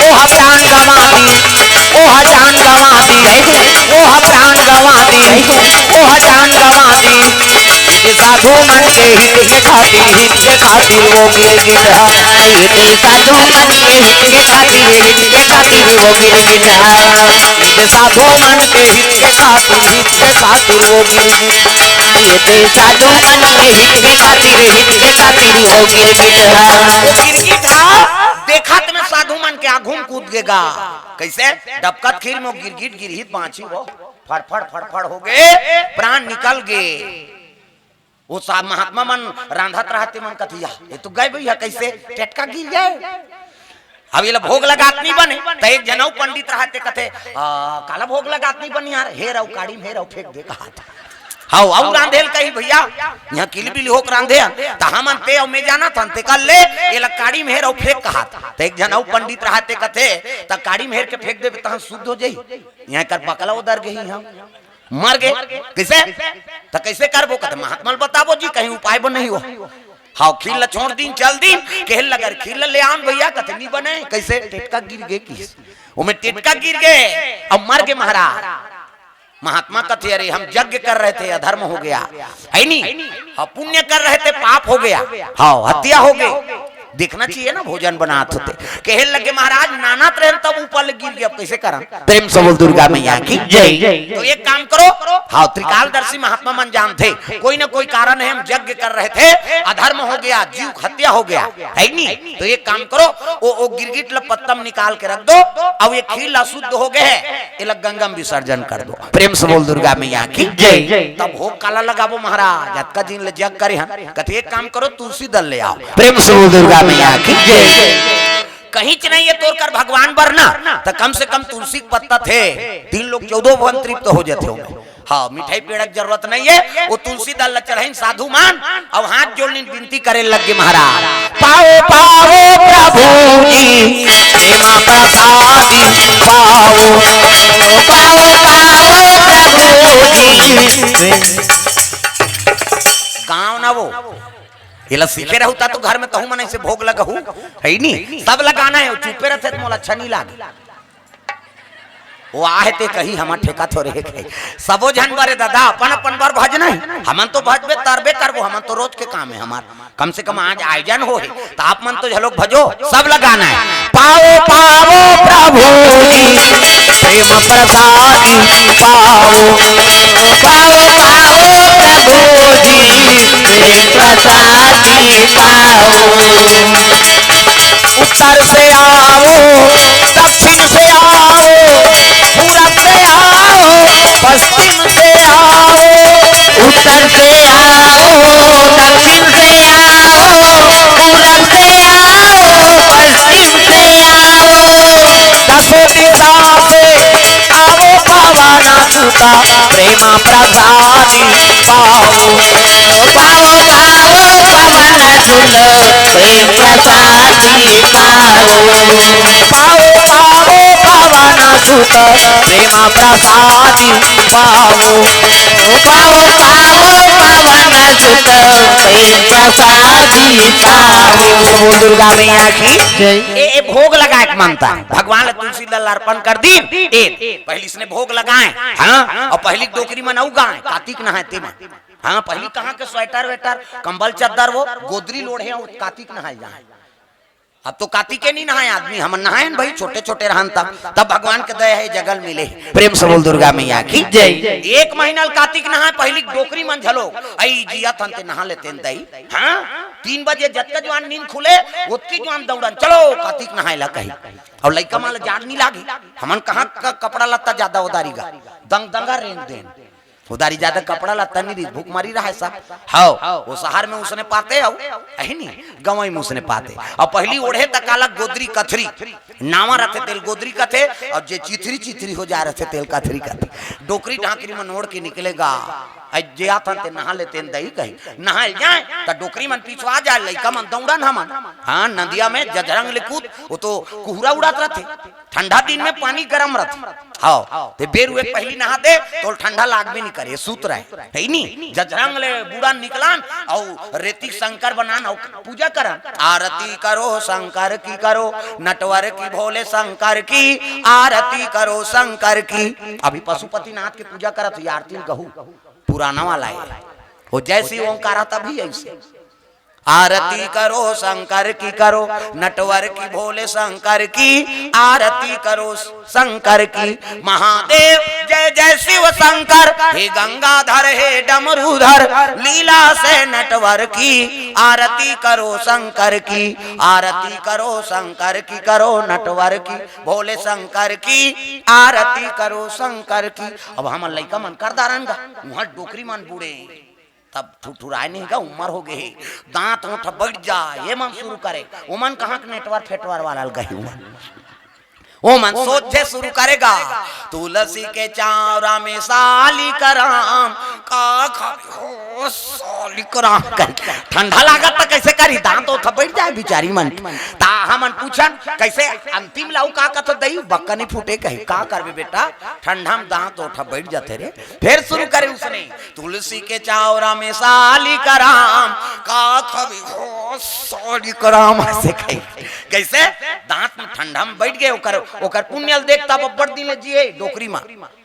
ओह प्राण गंवा दी, ओह जान गंवा दी, ओह प्राण गंवा दी, ओह जान गंवा दी। ये साधु मन के हित के खातिर, हित के खातिर वो गिरगिट हा। ये साधु मन के हित के खातिर, हित के खातिर वो गिरगिट हा। ये साधु मन के हित के खातिर, हित के खातिर वो गिरगिट। ये साधु मन के हित के खातिर, हित के खातिर वो गिरगिट हा। वो गिरगिट हा, देखत में साधु मन के आघू म कूद गे गा। कइसे? डबकत खीर में वो गिरगिट गिरही त बांची वो। फड़फड़, फड़फड़ हो गे, प्राण निकल गे। वो साहब महात्मा मन रांधत रहते मन कथे, "या, ये तो गए भैया, कइसे टेटका गिर गए?" अब ये ला भोग लगात नहीं बने, त एक जन अउ पंडित रहते कथे, "आ, काला भोग लगात नहीं बने यार, हेर अउ काड़ी में हेर अउ फेंक दे," कहा था। हव, अउ रांधे ल कही, "भैया, यहाँ किलबिल होके रांधे हन, त हमन ते अउ मैं जानत हन, ते कर ले, ये ला काड़ी में हेर अउ फेंक," कहा था। त एक जन अउ पंडित रहते कथे, "त काड़ी में हेर के फेंक देबे, तहन शुद्ध हो जाई, यहाँ कर बकला उदर गई हम।" मर गे। कइसे? त कइसे करबो? कथे, "महात्मा ल बताबो जी, कहीं उपाय बन नहीं हो।" हव, खीर ल छोड़ दिन, चल दिन, कहे लगर, "खीर ल ले आन भैया।" कथे, "नहीं बने।" कइसे? "टेटका गिर गे किस।" ओमे टेटका गिर गे, अब मर गे महाराज। महात्मा कथे, "अरे, हम यज्ञ कर रहे थे, अधर्म हो गया, है नी? हम पुण्य कर रहे थे, पाप हो गया, हाँ, हत्या हो गई।" देखना चाहिए ना, भोजन बनात होते। कहे लगे, "महाराज, नानत रहन तब ऊपर ले गिर गया, अब कइसे करन?" प्रेम से बोल दुर्गा मैया की जय। तो एक काम करो, हाँ, त्रिकालदर्शी महात्मा मन जानथे, कोई ना कोई कारण है, हम यज्ञ कर रहे थे, अधर्म हो गया, जीव हत्या हो गया, है नी? तो एक काम करो, वो, वो गिरगिट ल पत्ता म निकाल के रख दो, अउ ये खीर ला शुद्ध हो गए है, एला गंगा में विसर्जन कर दो। प्रेम से बोल दुर्गा मैया की जय। तब भोग काला लगाबो महाराज, अतका दिन ले जग करे हन। कथे, "एक काम करो, तुलसी दल ले आओ।" प्रेम से बोल दुर्गा मैया की जय। कहीं च नहीं है तोर कर भगवान बर ना, त कम से कम तुलसी के पत्ता थे, तीन लोग चौदह भुवन तृप्त हो जाते हो। हाँ, मिठाई पेड़ा के जरूरत नहीं है, वो तुलसी दल ला चढ़ाइन साधु मन, अउ हाथ जोड़ लीन विनती करे लग गे महाराज, "पाओ, पाओ प्रभु जी, प्रेम प्रसादी पाओ, पाओ, पाओ प्रभु जी।" गाँव ना वो, एला सीखे रहू ता तो घर में तहू मन ऐसे भोग लगहू, है नी? सब लगाना है, चुपे रहते त मोला अच्छा नहीं लागे। वो आहे ते कही, हमर ठेका थोरे हे कही। सबो झन बरे दादा, अपन अपन बर भज नहीं। हमन तो भजबे तरबे करबो, हमन तो रोज के काम है हमार। कम से कम आज आयोजन हो है, त आप मन तो झलोक भजो, सब लगाना है। पाओ, पाओ प्रभु जी, प्रेम प्रसादी पाओ। पाओ, पाओ प्रभु जी, प्रेम प्रसादी पाओ। उत्तर से आओ, दक्षिण से आओ, पूरब से आओ, पश्चिम से आओ। उत्तर से आओ, दक्षिण से आओ, पूरब से आओ, पश्चिम से आओ। दसों दिशा से आओ, पावन सुता प्रेम प्रसादी पाओ। पाओ, पाओ पवन सुत प्रेम प्रसादी पाओ। पाओ, पाओ पवन सुत प्रेम प्रसादी पाओ। पाओ, पाओ पवन सुत प्रेम प्रसादी पाओ। बोल दुर्गा मैया की जय। ए, ए भोग लगाए के मानता है, भगवान ला तुलसी दल अर्पण कर दी। ए, पहली इसने भोग लगाए, हाँ, अउ पहली डोकरी मन अउ गाए, कातिक नहाए ते मन। हाँ, पहली कहाँ के स्वेटर वेटर, कंबल चद्दर, वो गोदरी लोढ़े, अउ कातिक नहाए जाए। अब तो कातिके नहीं नहाए आदमी, हमन नहाए न भाई, छोटे छोटे रहन तब, तब भगवान के दया है, जगल मिले। प्रेम से बोल दुर्गा मैया की जय। एक महीना ल कातिक नहाए, पहली डोकरी मन झलो, अई जिया थन ते नहा लेते न दई। हाँ, तीन बजे जतका जुआन नींद खुले, ओतकी जुआन दौड़न, "चलो कातिक नहाए ला" कही। अउ लइका मन ला जाड़ नहीं लागे, हमन कहाँ क-, कपड़ा लत्ता ज्यादा उदारी गा, दंग दंगा रेंग देन। उधारी जादा कपड़ा लत्ता नहीं रहिस, भूखमरी रहय सब। हव, वो शहर में उसने पाते हव, अही नहीं, गंवई में उसने पाते। अउ पहिली ओढ़े त काला गोदरी कथरी, नावा रथे तेला गोदरी कथे, अउ जे चिथरी चिथरी हो जाय रथे तेला कथरी कथे। डोकरी ढाकरी मन ओढ़ के निकले गा, अइ जे आथन ते नहा लेतेन दई कही, नहाय जाय त डोकरी मन पिछवा जाय, लइका मन दउड़न हमन। हाँ, नदिया में जझरंग ले कूद, वो तो कुहरा उड़त रथे। ठंडा दिन में पानी गरम रथे। हव, ते बेर उहे पहिली नहा दे, तोला ठंडा लागबे नहीं करे, सुत रहे। हे नी, जझरंग ले बूड़न निकलन, अउ रेती के शंकर बनान, अउ पूजा करन। आरती करो शंकर की करो, नटवर की भोले शंकर की, आरती करो शंकर की। अभी पशुपतिनाथ के पूजा करत हे, आरती गहू, पुराना वाला हे। वो जय शिव ओंकार तभी ऐसे। आरती करो शंकर की करो, नटवर की भोले शंकर की, आरती करो शंकर की। महादेव जय जय शिव शंकर, हे गंगाधर हे डमरूधर, लीला से नटवर की, आरती करो शंकर की, आरती करो शंकर की, करो नटवर की, भोले शंकर की, आरती करो शंकर की। अब हमर लइका मन कर डारन गा, उहाँ डोकरी मन बूड़े, तब ठुठुराय नहीं गा, उमर हो गे हे, दांत ओंठ बइठ जाय, ये मन शुरू करे। ओमन कहाँ के नेटवर फेटवर वाला ल गही, ओमन, ओमन सोचे शुरू करे गा, तुलसी के चावरा में सालिक राम, का खाबे हो सालिक राम कहि। ठंडा लागत त कइसे करही, दांत ओंठ बइठ जाय बिचारी मन। त हमन पूछन, कइसे अंतिम ल अउ का कथे दई, बक्का नहीं फूटे कही, का करबे बेटा, ठंडा में दांत ओंठ बइठ जाथे रे। फेर शुरू करे उसने, तुलसी के चावरा में सालिक राम, का खाबे हो सालिक राम, अइसे कही। कइसे? दांत में ठंडा में बइठ गे, ओकर, ओकर पुण्य ल देख, तब अब्बड़ दिन ले जिए, डोकरी म।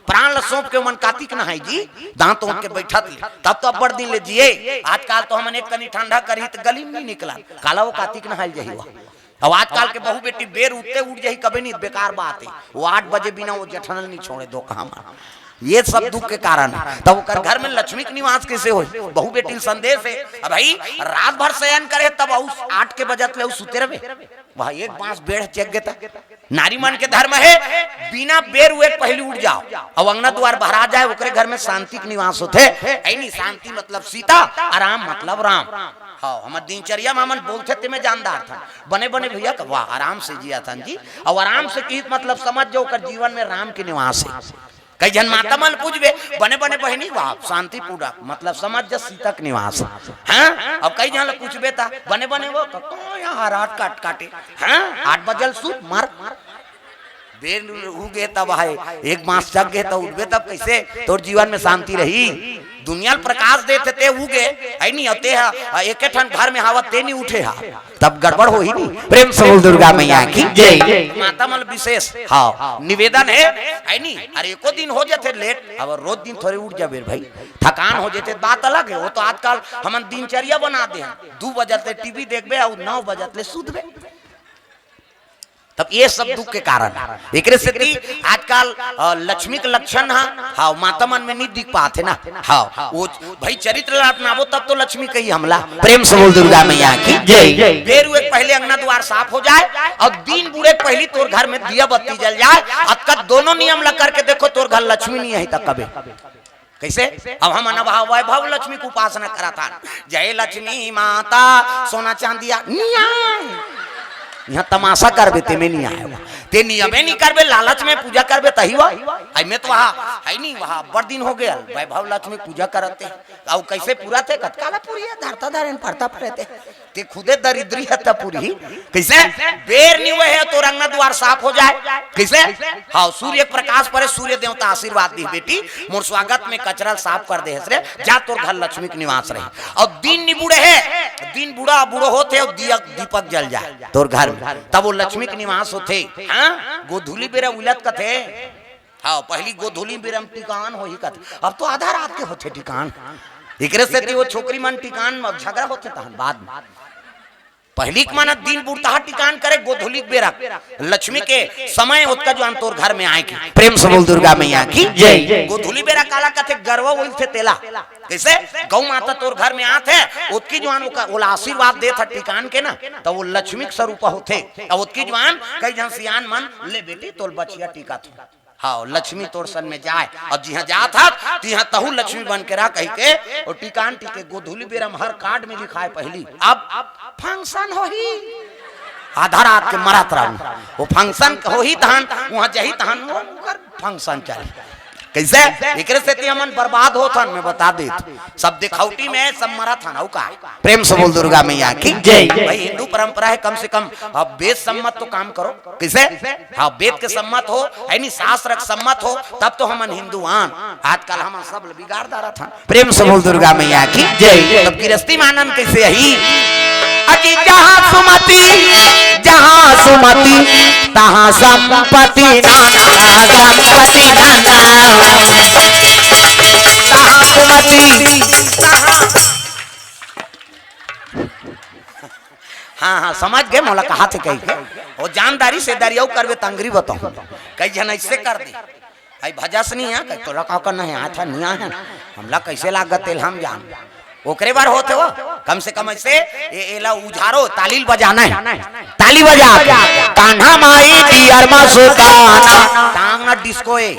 प्राण ल सौंप के ओमन कातिक नहाय जी, दांत ओंठ के बइठत ले, तब तो अब्बड़ दिन ले जिए। आजकल तो हमन एक कनी ठंडा करही त गली में नहीं निकलन, काला वो कातिक नहाय ल जाही वो। अब आजकल के बहू बेटी बेर उठते उठ जाही, कबे नहीं, बेकार बात हे। वो आठ बजे बिना वो जेठन ल नहीं छोड़े, दो कहा मन। ये सब दुख के कारण हे। तब ओकर घर में लक्ष्मी के निवास कइसे होही? बहू बेटी ल संदेश हे, अब भाई रात भर शयन करे, तब अउ आठ के बजत ले अउ सुते रहबे। वह एक बांस बेड़ चेक गे त। नारी मन के धर्म हे, बिना बेर उहे पहिली उठ जाव, अउ अंगना दुवार भरा जाय, ओकरे घर में शांति के निवास होथे। अइ नहीं, शांति मतलब सीता, आराम मतलब राम। हव, हमर दिनचर्या म हमन बोलथे तेमे जानदार थन। बने बने भइया का, वाह, आराम से जिया थन जी। अउ आराम से किहिस मतलब समझ जाव, ओकर जीवन में राम के निवास हे। कई झन माता मन पूछबे, बने बने बहिनी, वाह, शांतिपूर्वक, मतलब समझ जा सीता के निवास हे। हाँ? अउ कई झन ल पूछबे त, बने बने वो, त कहाँ यहाँ हराट काट काटे? हाँ? आठ बजे ल सुत, मर। बेर उगे तब हे, एक बांस चघ गे त उठबे तब कइसे तोर जीवन में शांति रही? दुनिया ल प्रकाश देथे ते उगे, अइ नहीं, अउ ते ह, एके ठन घर में हवत ते नहीं उठे हा, तब गड़बड़ होही नहीं। प्रेम से बोल दुर्गा मैया की जय। माता मन विशेष, हाँ, निवेदन हे, अइ नहीं, अरे एको दिन हो जाथे लेट, अब रोज दिन थोरे उठ जाबे भाई, थकान हो जाथे, बात अलग हे। वो तो आजकल हमन दिनचर्या बना दे हन, दू बजत ले टीवी देखबे अउ नौ बजत ले सुतबे। तब ये सब दुख के कारण हे। एकरे सेती आजकल, अ, लक्ष्मी के लक्षण ह, हाँ, माता मन में नहीं दिख पात हे ना। हाँ, वो भाई चरित्र ला अपनाबो तब तो लक्ष्मी कही हमला। प्रेम से बोल दुर्गा मैया की जय। बेर उगे के पहिली अंगना दुवार साफ हो जाय अउ दिन बूड़े के पहिली तोर घर में दिया बत्ती जल जाय। अतका दोनों नियम ला करके देखो, तोर घर लक्ष्मी नहीं आही त कबे। कइसे? अब हमन अब वैभव लक्ष्मी के उपासना करत हन। जय लक्ष्मी माता, सोना चांदिया, निया। यहाँ तमाशा करबे, तेमे नहीं आय। ते नियमे नहीं करबे, लालच में पूजा करबे, तही वा। अइ में तो वहाँ, हे नहीं, वहाँ अब्बड़ दिन हो गे, वैभव लक्ष्मी पूजा करत हे। अउ कइसे पूरा थे? कतका ला पूरी हे, धरता धरेन, पड़ता पड़े थे। ते खुदे दरिद्री हे त पूरी। कइसे? बेर नहीं होय हे, तोर अंगना दुवार साफ हो जाय। कइसे? हाँ, सूर्य के प्रकाश परे, सूर्य देवता आशीर्वाद दिही, बेटी, मोर स्वागत में कचरा ल साफ कर दे हस रे, जा तोर घर लक्ष्मी के निवास रही। अउ दिन नहीं बूड़े हे, दिन बूड़ा बूड़ो होथे अउ दिया, दीपक जल जाय तोर घर में, तब वो लक्ष्मी के निवास होथे। हाँ? गोधूली बेरा उलत कथे। हाँ, पहिली गोधूली बेरा म टिकान होही कथे, अब तो आधा रात के होथे टिकान। एकरे सेती वो छोकरी मन टिकान म झगड़ा होथे तहन बाद में। पहिली के मन दिन बुड़तहा टिकान करे, गोधूली के बेरा लक्ष्मी के समय ओतका जुआन तोर घर में आय के। प्रेम से बोल दुर्गा मैया की जय। गोधूली बेरा काला कथे? गरवा उलथे तेला। कइसे? गौ माता तोर घर में आत हे, ओतकी जुआन ओका, ओला आशीर्वाद देत हे टिकान के ना, त वो लक्ष्मी के स्वरूप होथे। अउ ओतकी जुआन कई झन सियान मन, ले बेटी, तोल बछिया टिका थो। हाँ, लक्ष्मी तोर सन में जाय। अब जिहाँ जात हस, तिहाँ तहूँ लक्ष्मी बन के रह कहिके, अउ टिकान टिके गोधूली बेरा म हर कार्ड में लिखाय पहिली। अब फंक्शन होही। आधा रात के मरत रहूँ। वो फंक्शन होही तहन, उहाँ जाही तहन, वो ओकर फंक्शन चलही। कइसे? एकरे सेती हमन बर्बाद होत हन, मैं बता देत। सब दिखौटी में सब मरत हन, अउ का? प्रेम से बोल दुर्गा मैया की जय। भाई, हिंदू परंपरा हे, कम से कम अब वेद सम्मत तो काम करो। कइसे? हाँ, वेद के सम्मत हो, है नी, शास्त्र के सम्मत हो, तब तो हमन हिंदू आन। आजकल हमन सब ल बिगाड़ डारत हन। प्रेम से बोल दुर्गा मैया की जय। तब गिरस्ती म आनंद कइसे आही? अजी जहाँ सुमति, जहाँ सुमति, तहाँ संपत्ति नाना, संपत्ति नाना। तहाँ सुमति, तहाँ हाँ, हाँ, समझ गे, मोला कहाथे कहिके। वो जानदारी से दरियाऊ करबे त अंगरी बताहूँ। कई झन अइसे कर दे। भाई भजस नहीं है, कहीं तोला का करना है, हाथ नहीं है। हमला कइसे लागत तेल हम जान। ओकरे बर होत हे वो, कम से कम अइसे, ए, एला उझारो, ताली ल बजाना है। ताली बजा के। कान्हा माई डियर मस्ताना। टांग ना डिस्को ए।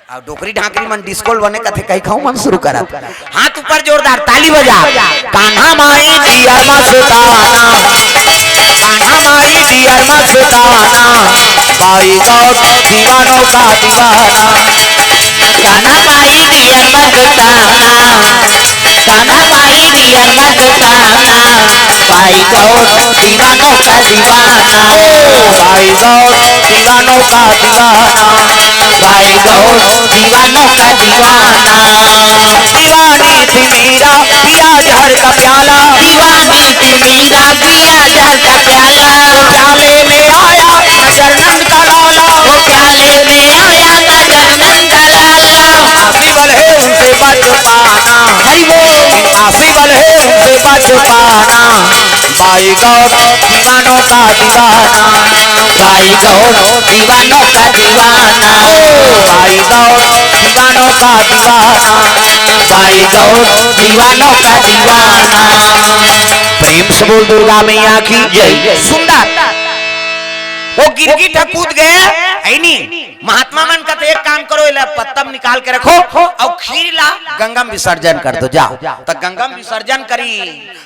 अउ डोकरी ढाकरी मन डिस्को ल बने कथे, कही खाऊ मन शुरू करत। हाथ ऊपर जोरदार, ताली बजा। कान्हा माई डियर मस्ताना, कान्हा माई डियर मस्ताना, बाई गौर दीवानों का दीवाना। कान्हा माई डियर मस्ताना, कान्हा माई डियर मस्ताना, बाई गौर दीवानों का दीवाना। ओ बाई गौर दीवानों का दीवाना, बाई गौर दीवानों का दीवाना। दीवानी थी मीरा, पिया जहर का प्याला। दीवानी थी मीरा, पिया जहर का प्याला। प्याले में आया नजर नंद का लाला। वो प्याले में आया नजर नंद का लाला। आसी बल है उनसे बच पाना। हरि बोल। आसी बल है उनसे बच पाना। बाई गौर दीवानों का दीवाना, बाई गौर दीवानों का दीवाना, ओ बाई गौर दीवानों का दीवाना, बाई गौर दीवानों का दीवाना। प्रेम से बोल दुर्गा मैया की जय। सुंदर। वो गिरगिट ह कूद गे, है नी? महात्मा मन कथे, एक काम करो, एला पत्ता म निकाल के रखो अउ खीर ला गंगा म विसर्जन कर दो, जाओ। त गंगा म विसर्जन करी,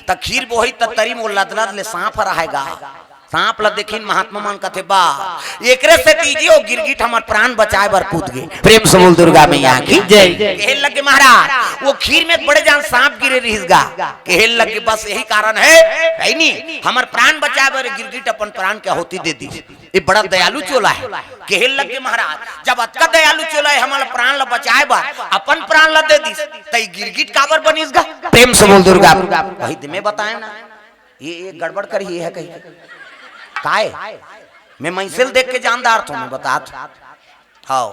त खीर बोही, त तरी म वो लदलद ले सांप ह रहेगा। सांप ला देखिन महात्मा मन कथे, बा, एकरे सेती जी वो गिरगिट हमर प्राण बचाए बर कूद गे। प्रेम से बोल दुर्गा मैया की जय। कहे लगे महाराज, वो खीर में एक बड़े जान सांप गिरे रहिस गा। कहे लगे, बस यही कारण है, है नी, हमर प्राण बचाए बर गिरगिट अपन प्राण के आहुति दे दिस। ये बड़ा दयालु चोला है। कहे लगे महाराज, जब अतका दयालु चोला है, हमर प्राण ला बचाए बर अपन प्राण ला दे दिस, त ये गिरगिट काबर बनिस गा? प्रेम से बोल दुर्गा। वही दिन में बताए ना, ये, ये गड़बड़ कर ही है कहीं। काय? मैं मैसेज देख के जानदार थो, मैं बतात। हाँ,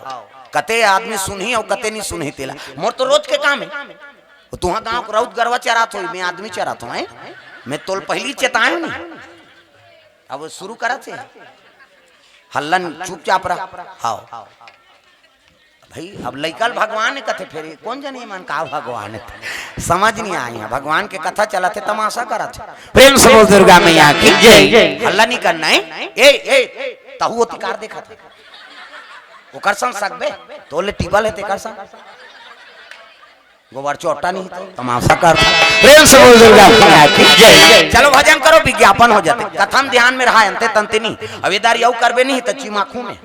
कते आदमी सुनही अउ कते नहीं सुनही तेला। मोर तो रोज के काम है। वो तुहा गांव के राउत गरवा चरात हो, मैं आदमी चरात हूँ, हैं? मैं तोल पहली चेताए नहीं। अब शुरू करत हे। हल्लन चुपचाप रह। हाँ। भाई, अब लइका ल भगवान कथे, फेर ये कोन जनी मन का भगवान हे? समझ नहीं आई है। भगवान के कथा चलत हे, तमाशा करत हे। प्रेम से बोल दुर्गा मैया की जय। हल्ला नहीं करना है। ए, ए, तहु ओती कार देखत हे। ओकर संग सकबे, तोले टिबल हे तेकर संग। गोबर चोट्टा नहीं तो तमाशा कर। प्रेम से बोल दुर्गा मैया की जय। चलो भजन करो, विज्ञापन हो जाते। कथा म ध्यान में रहा, अंते तंते नहीं। अब ये दारी अउ करबे नहीं तो चिमाखू में।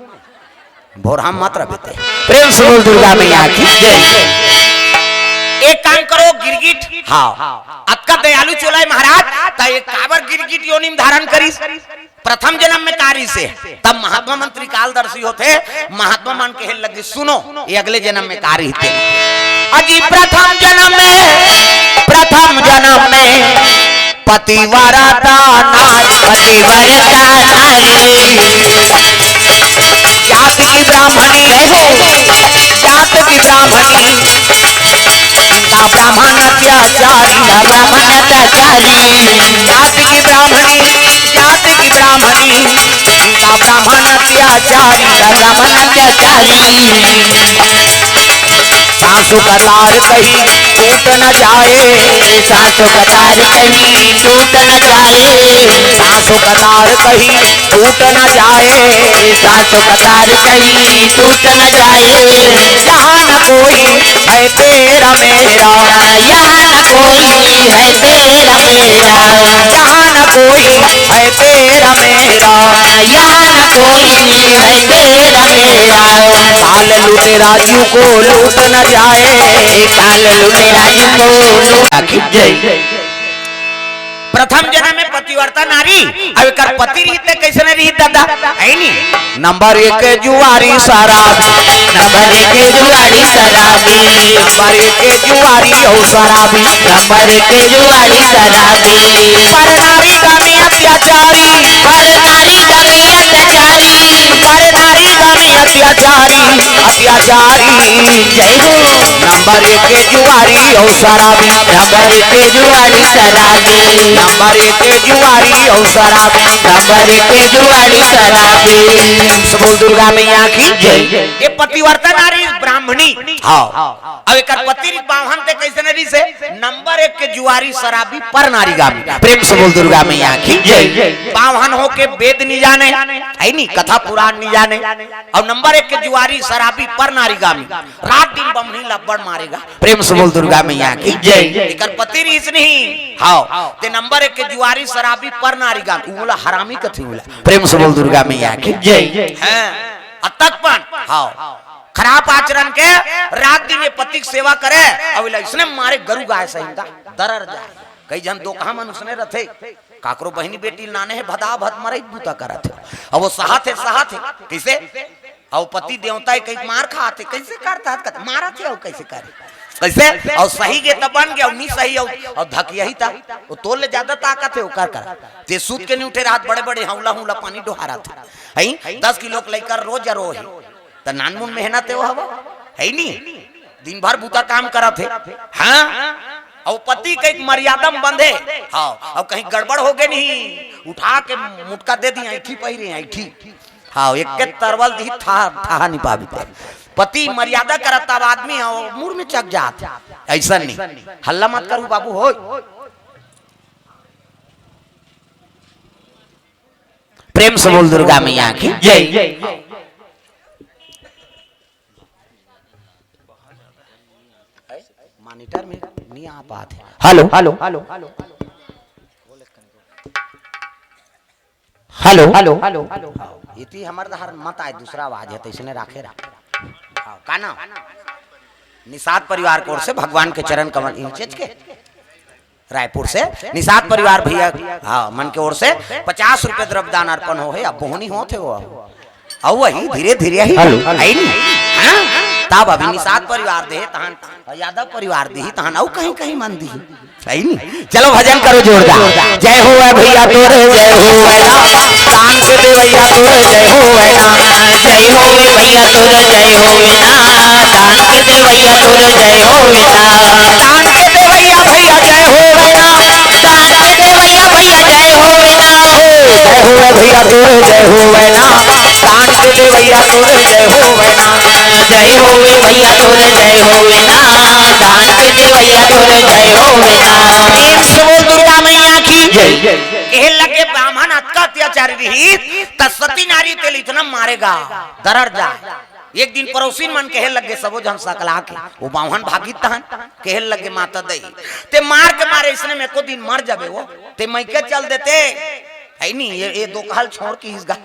भोरहा मत रह बेटे। प्रेम से बोल दुर्गा मैया की जय। एक काम करो, गिरगिट। हाँ। अतका दयालु चोला है महाराज, त ये काबर गिरगिट योनि म धारण करिस? प्रथम जन्म में का रहिसे? तब महात्मा मन त्रिकालदर्शी होथे, महात्मा मन कहे लगे, सुनो, ये अगले जन्म में का रहिथे। अजी प्रथम जन्म में, प्रथम जन्म में पतिव्रता नारी, पतिव्रता नारी। जाति की ब्राह्मणी, जय हो, जाति की ब्राह्मणी, का ब्राह्मण अत्याचारी, का ब्राह्मण अत्याचारी। जाति की ब्राह्मणी, जाति की ब्राह्मणी, का ब्राह्मण अत्याचारी, का ब्राह्मण अत्याचारी। सासु का तार कहीं टूट न जाए, सासु का तार कहीं टूट न जाए, सासु का तार कहीं टूट न जाए, सासु का तार कहीं टूट न जाए। यहाँ न कोई है तेरा मेरा, यहाँ न कोई है तेरा मेरा, यहाँ न कोई है तेरा मेरा, यहाँ न कोई है तेरा मेरा। पाल लूटे राजू को लूट न जाए, पाल लूटे राजू को लूट। आखिर जय। प्रथम जन्म में पतिव्रता नारी, अब एकर पति रहित ते कइसने रहित दादा, है नी? नंबर एक जुआरी शराबी, नंबर एक जुआरी शराबी, नंबर एक जुआरी अउ शराबी, नंबर एक जुआरी शराबी। पर नारी का में अत्याचारी, पर नारी का में अत्याचारी, पर नारी का में अत्याचारी, अत्याचारी। जय हो। नंबर एक जुआरी अउ शराबी, नंबर एक जुआरी शराबी, नंबर एक जुआरी अउ शराबी, नंबर एक जुआरी शराबी। प्रेम से बोल दुर्गा मैया की जय। ये पतिव्रता नारी ब्राह्मणी। हाँ। अब एकर पति रहिस बाम्हन ते कइसने रहिस हे? नंबर एक के जुआरी शराबी पर नारीगामी। प्रेम से बोल दुर्गा मैया की जय। बाम्हन होके वेद नी जाने, है नी, कथा पुराण नी जाने, अउ नंबर एक के जुआरी शराबी पर नारीगामी। रात दिन बम्हनी लब्बड़ मारेगा। प्रेम से बोल दुर्गा मैया की जय। एकर पति रहिस नहीं, हाँ, ते नंबर एक के जुआरी शराबी पर नारीगामी, उला हरामी कथे उला। प्रेम से बोल दुर्गा मैया की जय। हाँ, अतक पण, हाँ, खराब आचरण के रात दिन ये पति के सेवा करे, अउ एला इसने मारे गरु गाय सहिन का दरर जाए। कई झन दोकहा मन उसने रथे, काकरो बहिनी बेटी लाने हे, भदा भद मरई बूता करत हे, अउ वो सहत हे, सहत हे, कइसे? अउ पति देवता हे, कहीं मार खात हे, कइसे करत हे, मारत हे, अउ कइसे करे, कइसे? अउ सही गे त बन गे, अउ नी सही, अउ, अउ धकियाही त, वो तोर ले जादा ताकत हे, ओकर कर। ते सूत के नी उठे रहत, बड़े बड़े हौला हौला पानी डोहारत हे। हई, दस किलो के लइका रोज रोहे। त नानमुन मेहनत हे वो हवा, है नी? दिन भर बूता काम करत हे। हाँ? अउ पति के एक मर्यादा म बंधे। हाँ, अउ कहीं गड़बड़ हो गे नहीं, उठा के मुटका दे दी, ऐठी पहिरे, ऐठी। हाँ, एक के तरवल दी, था, था नी पाबी ते। पति मर्यादा करत तब आदमी, अउ मुड़ में चक जात। अइसन नहीं। हल्ला मत करू बाबू, होय। प्रेम से बोल दुर्गा मैया की जय। मॉनिटर में नहीं आ पात हे। Hello, hello, hello, hello, hello, hello. इति हमर डहर मत आए, दूसरा आवाज हे, त इसने राखे रहा। हाँ, का नाम? निषाद परिवार के ओर से भगवान के चरण कमल इंचेच के। रायपुर से निषाद परिवार भैया, हाँ, मन के ओर से पचास रुपये द्रव्यदान अर्पण हो हे। अब बोहनी होत हे वो, अउ वही धीरे धीरे ही हेलो। आई नी। हाँ? तब अभी निषाद परिवार दे तहन, यादव परिवार दी तहन, अउ कहीं कहीं मन दी। आई नी। चलो भजन करो जोरदार। जय हो भैया तोरे, जय हो भैया। दान के देवैया तोरे, जय हो भैया। जय हो भैया तोरे, जय हो भैया। दान के देवैया तोरे, जय हो भैया। दान के देवैया भैया, जय हो भैया। दान के देवैया भैया, जय हो भैया। जय हो भैया तोरे, जय हो भैया। दान के देवैया तोरे, जय हो भैया। जय हो भैया तोरे, जय हो भैया। दान के देवैया तोरे, जय हो भैया। प्रेम से बोल दुर्गा मैया की जय। कहे लगे, बाम्हन अतका अत्याचारी रहिस, त सती नारी तेला इतना मारेगा, दरर जाए। एक दिन पड़ोसिन मन कहे लगे, सबो झन सकला के, वो बाम्हन भागित तहन, कहे लगे, माता दई, ते मार के मारे इसने में एको दिन मर जाबे वो, ते मइके चल देते, है नी, ये, ये दोकहा ल छोड़ के इसगा।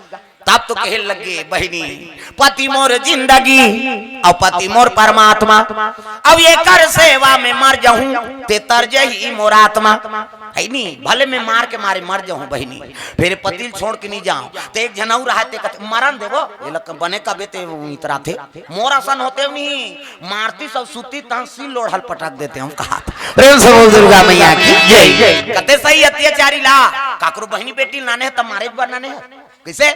तब तो कहे लगे, बहिनी, पति मोर जिंदगी, अउ पति मोर परमात्मा, अब एकर सेवा में मर जाहूं, ते तर जही मोर आत्मा। है नी, भले मैं मार के मारे मर जाहूं बहिनी, फेर पति ल छोड़ के नी जांव। ते एक झन अउ रहा, ते कथे, "मरन देबो, ये लक बने कबे ते इतराथे। मोर असन होते नहीं, मारती सब सूती तहां सील लोढ़ल पटक देते हम," कहा था। प्रेम से बोल दुर्गा मैया की जय। कते सही अत्याचारी ला, काकरो बहिनी बेटी लाने हे, त मारे बर लाने हे। कइसे?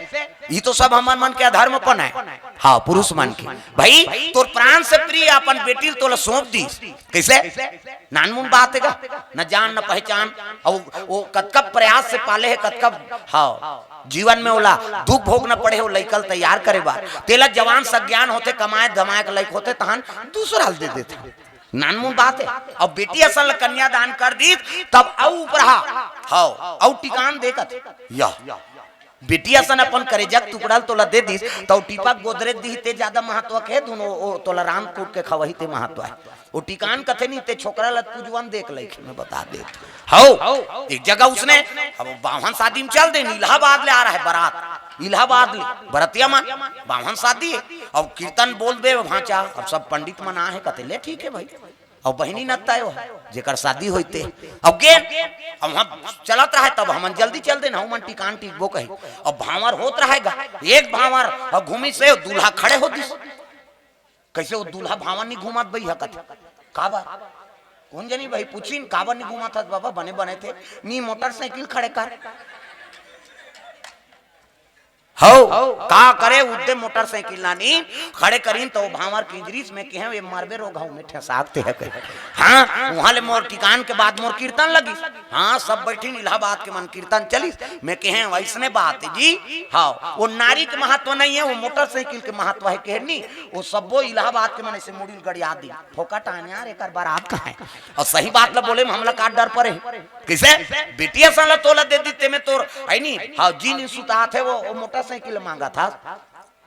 ये तो सब हमर मन के अधर्मपन हे। हाँ, पुरुष मन के। भाई, तोर प्राण से प्रिय अपन बेटी ल तोला सौंप दिस। कइसे? नानमुन बात हे का? न जान, न पहचान। अउ वो कतका प्रयास से पाले हे, कतका, हाँ, जीवन में ओला दुख भोगना पड़े हे, वो लइका ल तैयार करे बर। तेला जवान सज्ञान होथे, कमाए धमाए के लइक होथे, तहन दूसरा ल दे देथे। नानमुन बात हे। अउ बेटी असन ल कन्यादान कर दीस, तब अउ उपरहा, हाँ, अउ टिकान दे कथे। या। बेटी असन अपन करेजा के टुकड़ा ल तोला दे दीस, त ओ टीपा गोदरेज दिही ते जादा महत्व के धुन, ओ, ओ तोला रांध कूट के खवाही ते महत्व हे। ओ टिकान कथे नहीं, ते छोकरा ल पूजवन देख लइके मैं बता दे। हौ, एक जगह उसने, अब बाम्हन शादी में चल दे, इलाहाबाद ले आ रहा है बारात, इलाहाबाद ले बरतिया मन, बाम्हन शादी हे, अब कीर्तन बोल दे भांचा, अब सब पंडित मन आ हे, कथे ले ठीक हे भाई। अउ बहिनी नत्ता हे, जेकर शादी होइते। अउ गेन, अब वहाँ चलत रहा, तब हमन जल्दी चल देन, हमन टिकान टिकबो कही। अब भांवर होत रहेगा, एक भांवर अउ घूमिस हे, दूल्हा खड़े हो दिस। कइसे वो दूल्हा भांवर नहीं घूमत बई हकत? काबर? कोन जनी भाई पूछिन, काबर नहीं घूमत हस बाबा? बने बने थे, नी मोटरसाइकिल खड़े कर। हौ, का करे, उद्दे मोटरसाइकिल लानी खड़े करिन, त ओ भांवर किंजरिस, मैं कहेंव, ये मरबे रोगहा में ठेंसाक ते हे कहे। हाँ, उहाँ ले मोर टिकान के बाद मोर कीर्तन लगिस। हाँ, सब बैठिन इलाहाबाद के मन, कीर्तन चलिस। मैं कहेंव, अइसने बात हे जी। हाँ, वो नारी के महत्व नहीं हे, वो मोटरसाइकिल के महत्व हे, कहे नहीं। वो सब्बो इलाहाबाद के मन अइसे मुड़ी ल गड़िया दी, फोकट आने यार, एकर बारात कहाँ हे? अउ सही बात ल बोले में हमला का डर परे? कइसे? बेटी असन ल तोला दे दीस ते में तोर, हे नी? हाँ, जी नहीं सुतात हे, वो, वो मोटरसाइकिल मांगत हस।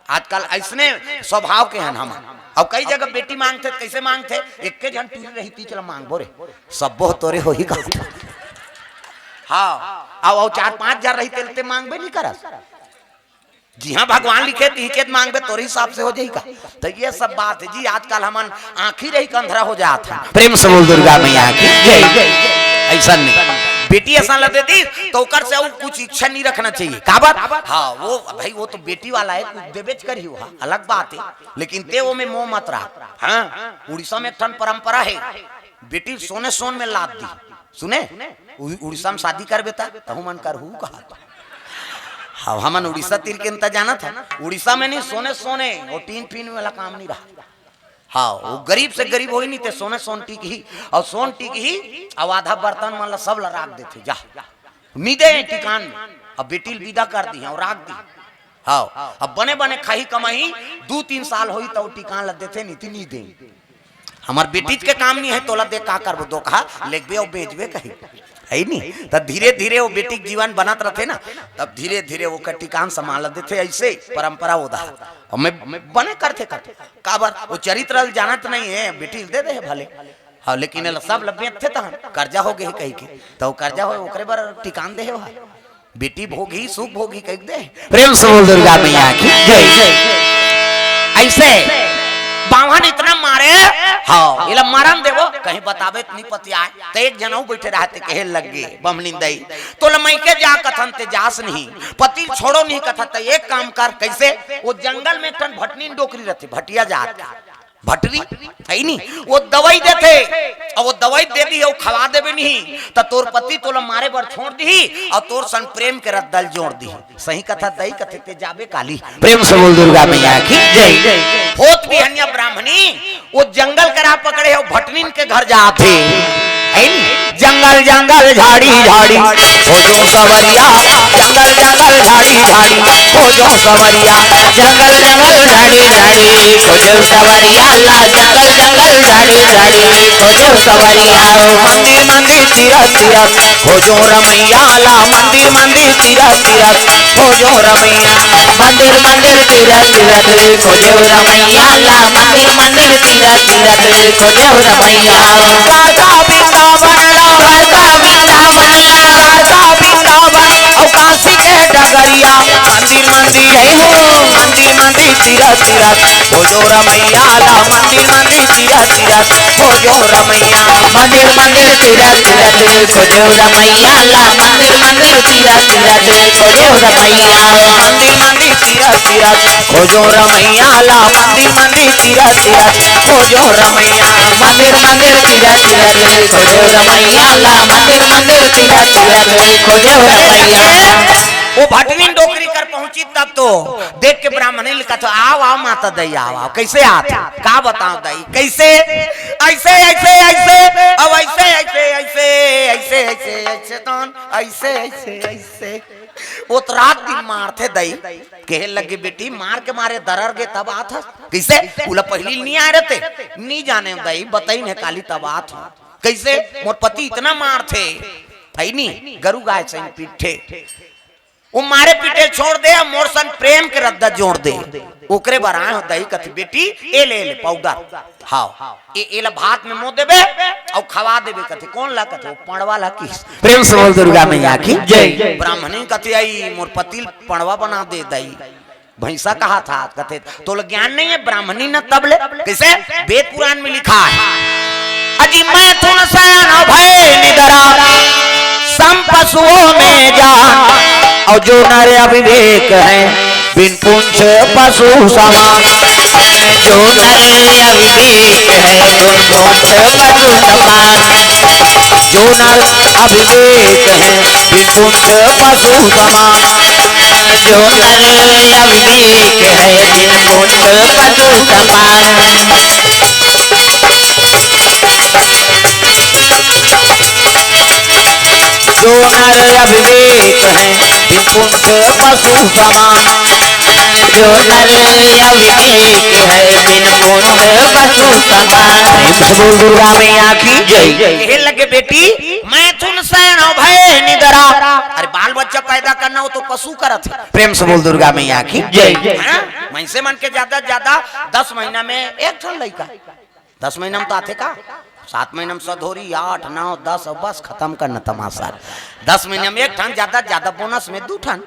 आजकल अइसने स्वभाव के हन हमन। अउ कई जगह बेटी मांगथे, कइसे मांगथे? एक्के झन टूरी रही, तीच ल मांगबो रे, सब्बो तोरे होही का? हाँ, अउ, अउ चार पांच झन रही, तेला ते मांगबे नहीं करस। जिहाँ भगवान लिखे, तिहिके त मांगबे, तोर हिसाब से हो जाही का? त ये सब बात हे जी, आजकल हमन आँखी रहिके अंधरा हो जात हन। प्रेम से बोल दुर्गा मैया की जय। अइसन नहीं, बेटी असन ल दे दीस, त ओकर से अउ कुछ इच्छा नहीं रखना चाहिए। काबर? हाँ, वो भाई, वो तो बेटी वाला हे, कुछ देबेच करही, वो अलग बात हे, लेकिन ते वो में मोह मत रख। हाँ, उड़ीसा में एक ठन परंपरा हे, बेटी सोने सोन में लाद दी। सुने, उ-, उड़ीसा में शादी करबे त तहू मन करहू कहा। हाँ, हमन उड़ीसा तीर के अंता जानत हन, उड़ीसा में नहीं, सोने सोने, वो टीन फीन वाला काम नहीं रहा। हाँ, वो गरीब से गरीब होही नहीं, ते सोने सोन टिकही, अउ सोन टिकही, अउ आधा बर्तन मन ला सब ला राख देथे, जा, नहीं दे टिकान में। अब बेटी ल विदा कर दी अउ राख दी। हाँ, अब बने बने खाही कमाही, दू तीन साल होही त ओ टिकान ल देथे, नहीं ती नहीं दे। हमर बेटीच के काम नहीं हे, तोला दे का करबो, धोखा लेगबे अउ बेचबे कही, हे नहीं? त धीरे धीरे वो बेटी के जीवन बनत रथे ना, तब धीरे धीरे ओकर टिकान संभाल देथे। अइसे परंपरा ओदा। अउ मैं बने करथे, करथे। काबर? वो चरित्र ल जानत नहीं हे, बेटी ल दे दे हे भले। हाँ, लेकिन एला सब ल बेचथे तहन, कर्जा हो गे हे कहिके। त वो कर्जा होय, ओकरे बर टिकान दे हे ओहा। बेटी भोगही, सुख भोगही कहि दे। प्रेम से बोल दुर्गा मैया की जय। अइसे बाम्हन इतना मारे, हाँ, एला मरन देबो, कहीं बताबे त नहीं पतियाय। त एक झन अउ बइठे रहय ते कहे लग गे, बमलिन दई, तोला मइके जा कथन ते जास नहीं, पति ल छोड़ो नहीं कथन, त एक काम कर, कइसे? वो जंगल में एक ठन भटनी डोकरी रथे, भटिया जात के। भटरी, हे नहीं, वो दवई देथे, अउ वो दवई दे दी, वो खवा देबे नहीं, त तोर पति तोला मारे बर छोड़ दिही, अउ तोर संग प्रेम के रद्दा ल जोड़ दिही। सही कथा दई कथे ते जाबे काली। प्रेम से बोल दुर्गा मैया की जय। होत बिहनिया ब्राह्मणी, वो जंगल करा पकड़े हे, वो भटनिन के घर जात हे। हे नहीं? जंगल जंगल झाड़ी झाड़ी खोजो सवरिया, जंगल जंगल झाड़ी झाड़ी खोजो सवरिया, जंगल जंगल झाड़ी झाड़ी खोजो सवरिया ला, जंगल जंगल झाड़ी झाड़ी खोजो सवरिया। मंदिर मंदिर तीरथ तीरथ खोजो रमैया ला, मंदिर मंदिर तीरथ तीरथ खोजो रमैया। मंदिर मंदिर तीरथ तीरथ खोजो रमैया ला, मंदिर मंदिर तीरथ तीरथ खोजो रमैया। काशी वृंदावन ला, काशी वृंदावन ला, काशी वृंदावन अउ काशी के डगरिया। मंदिर मंदिर जय हो, मंदिर मंदिर तीरथ तीरथ खोजो रमैया ला, मंदिर मंदिर तीरथ तीरथ खोजो रमैया। मंदिर मंदिर तीरथ तीरथ खोजो रमैया ला, मंदिर मंदिर तीरथ तीरथ खोजो रमैया। मंदिर मंदिर तीरथ तीरथ खोजो रमैया ला, मंदिर मंदिर तीरथ तीरथ खोजो रमैया। मंदिर मंदिर तीरथ तीरथ खोजो रमैया ला, मंदिर मंदिर तीरथ तीरथ खोजो रमैया। वो भटनी डोकरी कर पहुंची तब तो देख के ब्राह्मणी ल कथे, "आव, आव माता दई, आव, आव।" "कइसे आत?" "का बताव दई, कइसे?" "अइसे, अइसे, अइसे, अब अइसे, अइसे, अइसे, अइसे, अइसे, अइसे, तहन अइसे, अइसे, अइसे।" वो तो रात दिन मारथे दई, कहे लगे, "बेटी, मार के मारे दरर गे तब आत हस।" "कइसे?" "उला पहिली नी आय रहते?" "नी जाने दई, बतइन हे काली तब आत हस।" "कइसे?" "मोर पति इतना मारथे, हइ नी, गरु गाय सही पीटथे।" "वो मारे पीटे छोड़ दे, मोर संग प्रेम के रद्दा जोड़ दे।" "ओकरे बर आय हंव दई," कथे, "बेटी, ए ले, ए ले पाउडर, हाव, ए, एला भात में मो देबे अउ खवा देबे," कथे। "कोन ला?" कथे, "वो पड़वा ला।" किस प्रेम से बोल दुर्गा मैया की जय। ब्राह्मणी कथे, "आई मोर पति ल पड़वा बना दे दई।" भैंसा कहा था, कथे, "तोला ज्ञान नहीं है, ब्राह्मणी न तब ले।" कइसे? वेद पुराण में लिखा है, "अजी मैथुन सयन भय निदरा, सम पशुओं में जान, और जो नर अविवेक है, बिन पुंछ पशु समान।" जो नर अविवेक है, बिन पुंछ पशु समान। जो नर अविवेक है, बिन पुंछ पशु समान। जो नर अविवेक है, बिन पुंछ पशु समान। जो नर अविवेक है, बिन पुंछ पशु समान। जो नर अविवेक है, बिन पुंछ पशु समान। प्रेम से बोल दुर्गा मैया की जय। कहे लगे, "बेटी, मैथुन सयन भय निदरा।" अरे, बाल बच्चा पैदा करना हो तो पशु करत हे। प्रेम से बोल दुर्गा मैया की जय। हाँ? मनसे मन के ज्यादा से ज्यादा दस महीना में एक ठन लइका। दस महीना में तो आथे का? सात महीना में सधोरी, आठ, नौ, दस, अउ बस खतम करना तमाशा। दस महीना में एक ठन, ज्यादा से ज्यादा बोनस में दू ठन।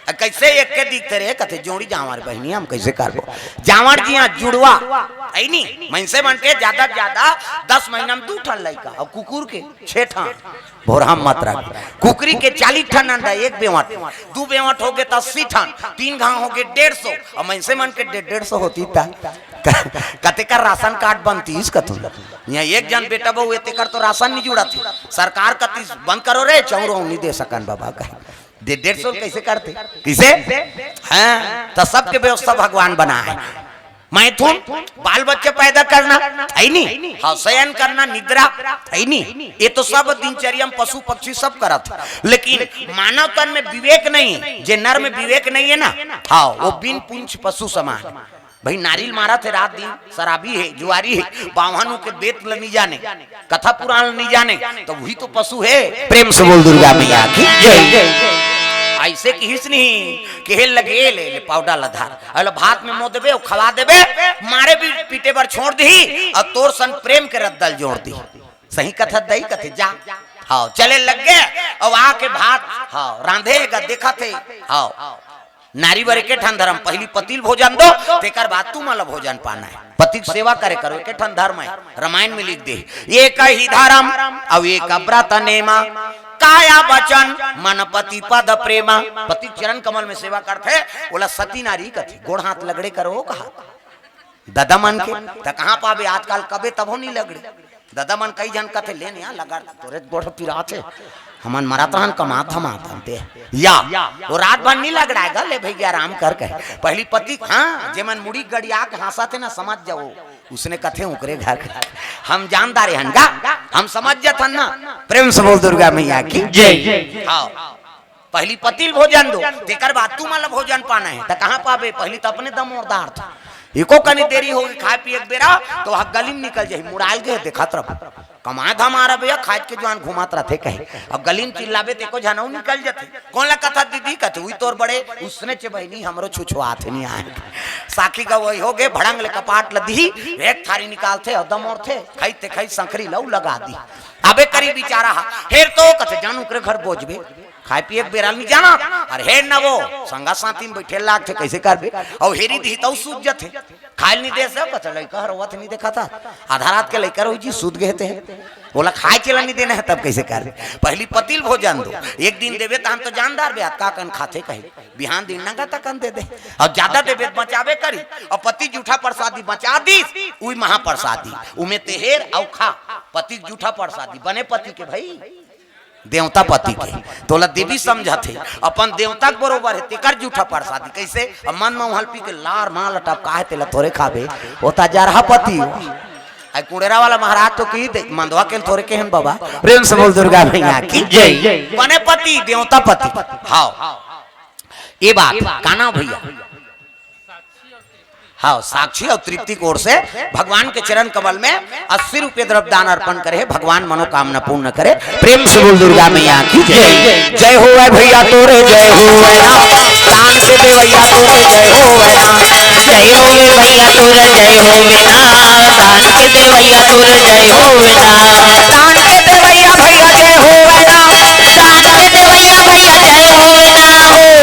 अ, कइसे एक के दिखथे रे? कथे, "जोड़ी जांवर बहिनी, हम कइसे करबो?" जांवर जी हाँ जुड़वा, हइ नी? मनसे मन के ज्यादा से ज्यादा दस महीना में दू ठन लइका, अउ कुकुर के छे ठन। भोरहा मत रख। कुकरी के चालीस ठन अंडा, एक बेवट, दू बेवट होगे त अस्सी ठन, तीन घांव होगे डेढ़ सौ, अउ मनसे मन के डेढ़, डेढ़ सौ होतिस त कतेक राशन कार्ड बनतिस कथों। इहाँ एक झन बेटा बहू हे, तेकर तो राशन नी जुड़त हे। सरकार कतिस, "बंद करो रे, चाउर नी दे सकन बाबा," कहे। दे, डेढ़ सौ कइसे करते? कइसे? हाँ, त सबके व्यवस्था भगवान बनाय हे। मैथुन, बाल बच्चा पैदा करना, हइ नी? हाँ, सयन करना, निद्रा, हइ नी? ये तो सब दिनचर्या में पशु पक्षी सब करत हे। लेकिन मानव तन में विवेक नहीं, जे नर में विवेक नहीं हे ना, हाँ, वो बिन पुंछ पशु समान। भई, नारी ल मारत हे रात दिन, शराबी हे, जुआरी हे, बाम्हन के वेद ल नी जाने, कथा पुराण ल नी जाने, त उही तो पशु हे। प्रेम से बोल दुर्गा मैया की जय। अइसे किहिस नहीं, कहे लगे, "ले, ले पाउडर ल धर, अउ भात में मो देबे, अउ खवा देबे, मारे भी पीटे बर छोड़ दिही, अउ तोर संग प्रेम के रद्दा ल जोड़ दिही।" सही कथस दई, कथे, "जा।" हाँ, चले लग गे, अउ आके भात, हाँ, रांधे गा, देखत हे, हाँ, नारी बर एके ठन धरम, पहिली पति ल भोजन दो, तेकर बाद तुमन ल भोजन पाना हे। पति के सेवा करे करो, एके ठन धरम हे, रामायण में लिख दे, "एक ही धरम अउ एक व्रत नेमा, काया वचन मन पति पद प्रेमा।" पति के चरण कमल में सेवा करथे, ओला सती नारी कथे, गोड़ हाथ लगड़े करो कहा। ददा मन के, त कहाँ पाबे आजकल, कबे तभो नी लगड़े। ददा मन कई झन कथे, "ले न यार, लगड़, तोरे गोड़ पिरात हे, हमन मरत रहन, कमात धमात हन ते।" या, वो रात भर नी लगड़ाय गा, ले भइया, आराम कर कहे। पहिली पति, हाँ, जेमन मुड़ी गड़िया के हाँसत हे ना, समझ जाओ, उसने कथे ओकरे घर के। हम जानदार हन गा, हम समझ जाथन ना। प्रेम से बोल दुर्गा मैया की जय। हाँ। पहिली पति ल भोजन दो, तेकर बाद तुमन ल भोजन पाना हे। त कहाँ पाबे? पहिली त अपने दमोर दारथे। एको कनी देरी होगे खाय पिये के बेरा, त वहाँ गली म निकल जाही, मुड़ाय ल गे हे, देखत रह। कमाय धमाय रह भइया, खाय के जुआन घुमात रहिथे कहे। अब गली म चिल्लाबे त एको झन अउ निकल जथे। कोन ल कथस दीदी? कथे, "उही तोर बड़े।" उसने चे बहिनी हमरो छुछुआत हे, नी आय। साखी गवई होगे, भड़ंग ले कपाट ल दिही, एक थारी निकालथे अउ दमोरथे, खइते खइते संखरी ल अउ लगा दिही। अबे करी बिचारा हा, हेर तो कथे, "जान ओकरे घर बोजबे।" खाय पिये के बेरा ल नी जानत, अरे हेर न वो, संगा साथी म बइठे लागथे, कइसे करबे? अउ हेरी दिही तउ सूत जथे। खाय ल नी दे से, कथे, "लइका ह रोवत हे, नी देखत हस? आधा रात के लइका रोही जी, सूत गे हे ते।" ओला खाय के ल नी देना हे, तब कइसे करबे? पहिली पति ल भोजन दो, एक दिन देबे, तहन तो जानदार बे, अतका कन खाथे कही, बिहान दिन नंगा तकन दे दे, अउ ज्यादा देबे त बचाबे करी, अउ पति जूठा परसादी बचा दिस, उही महापरसादी, उमे ते हेर अउ खा, पति के जूठा परसादी, बने पति के भई। देवता पति के, तोला देवी समझत हे, अपन देवता के बरोबर हे, तेकर जूठा प्रसादी। कइसे? अब मन म उहल पी के लार माल टपका हे, तेला थोरे खाबे, ओ त जरहा पति हो। आई कुड़ेरा वाला महाराज तो की दे, मंदवा के थोरे केहेन बाबा। प्रेम से बोल दुर्गा मैया की जय। बने पति, देवता पति। हाव। ये बात, का नाव भैया? हाँ, साक्षी और तृप्ति की ओर से भगवान के चरण कमल में अस्सी रुपये द्रव्य दान अर्पण करे, भगवान मनोकामना पूर्ण करे। प्रेम से बोल दुर्गा मैया की जय। जय हो भैया तोरे, जय हो ना, दान के देवैया तोरे, जय हो ना। जय हो भैया तोरे, जय हो ना, दान के देवैया तोरे, जय हो ना। दान के देवैया भैया, जय हो ना, दान के देवैया भैया, जय हो ना।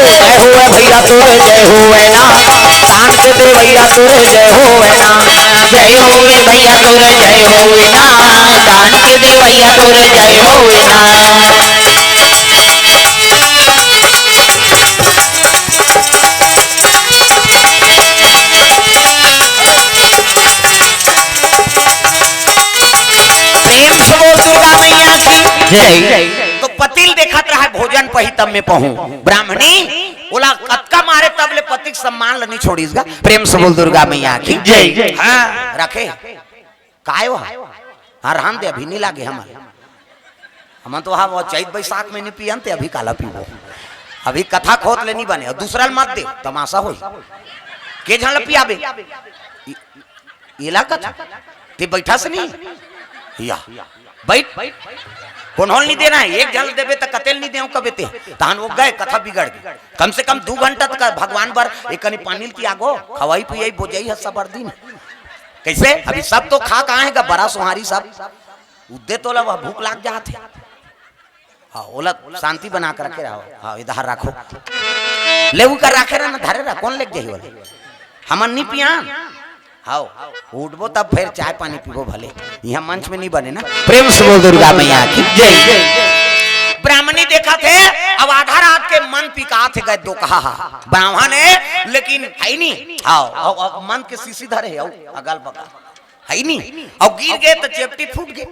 जय हो भैया तोरे, जय हो ना, दान के देवैया तोरे, जय हो ना। जय हो भैया तोरे, जय हो ना, दान के देवैया तोरे, जय हो ना। प्रेम से बोल दुर्गा मैया की जय। तो पतिल देखत रहा, भोजन पही तब में पहूं। ब्राह्मणी ओला कतका मारे तब ले पति के सम्मान ल नहीं छोड़ीस गा। प्रेम से बोल दुर्गा मैया की जय। हाँ, रखे। काय वो? हाँ, रहन दे, अभी नहीं लागे हमन। हमन तो हाँ, वो चैत बैसाख में नहीं पियन ते, अभी काला पीबो? अभी कथा खोत ले नहीं बने, और दूसरा ल मत दे, तमाशा होई। के झन ल पियाबे? इ-, इला कथा। ते बैठा से नहीं? या। बैठ। कोनहोल नहीं देना है, एक झन ल देबे त कतेल नहीं देव कबे ते। तहन वो गए, कथा बिगड़ गई। कम से कम दू घंटा तक भगवान बर एक कनी पानी ल पियागो, खवाई पियाई बोजई ह सबर दिन। कैसे? अभी सब तो खा कहाँ है गा, बरा सोहारी सब? उद्दे तोला वह भूख लाग जात है। हाँ, ओला शांति बना के रखे रहो। हाँ, इधर रखो। ले उ कर रखे रहा ना, धरे रहा, कौन लेके जाही ओला? हमन नहीं पियान। हाव, उठबो तब फिर चाय पानी पीबो भले, यहाँ मंच में नहीं बने ना। प्रेम से बोल दुर्गा मैया की जय। ब्राह्मणी देखत हे, अब आधा रात के मन पिकात हे, गए दो कहा हा। ब्राह्मण हे, लेकिन है नहीं। हाव, अब, अब मन के शीशी धरे हे, अउ अगल बगल है नहीं। अब गिर गए तो चेपटी फूट गए।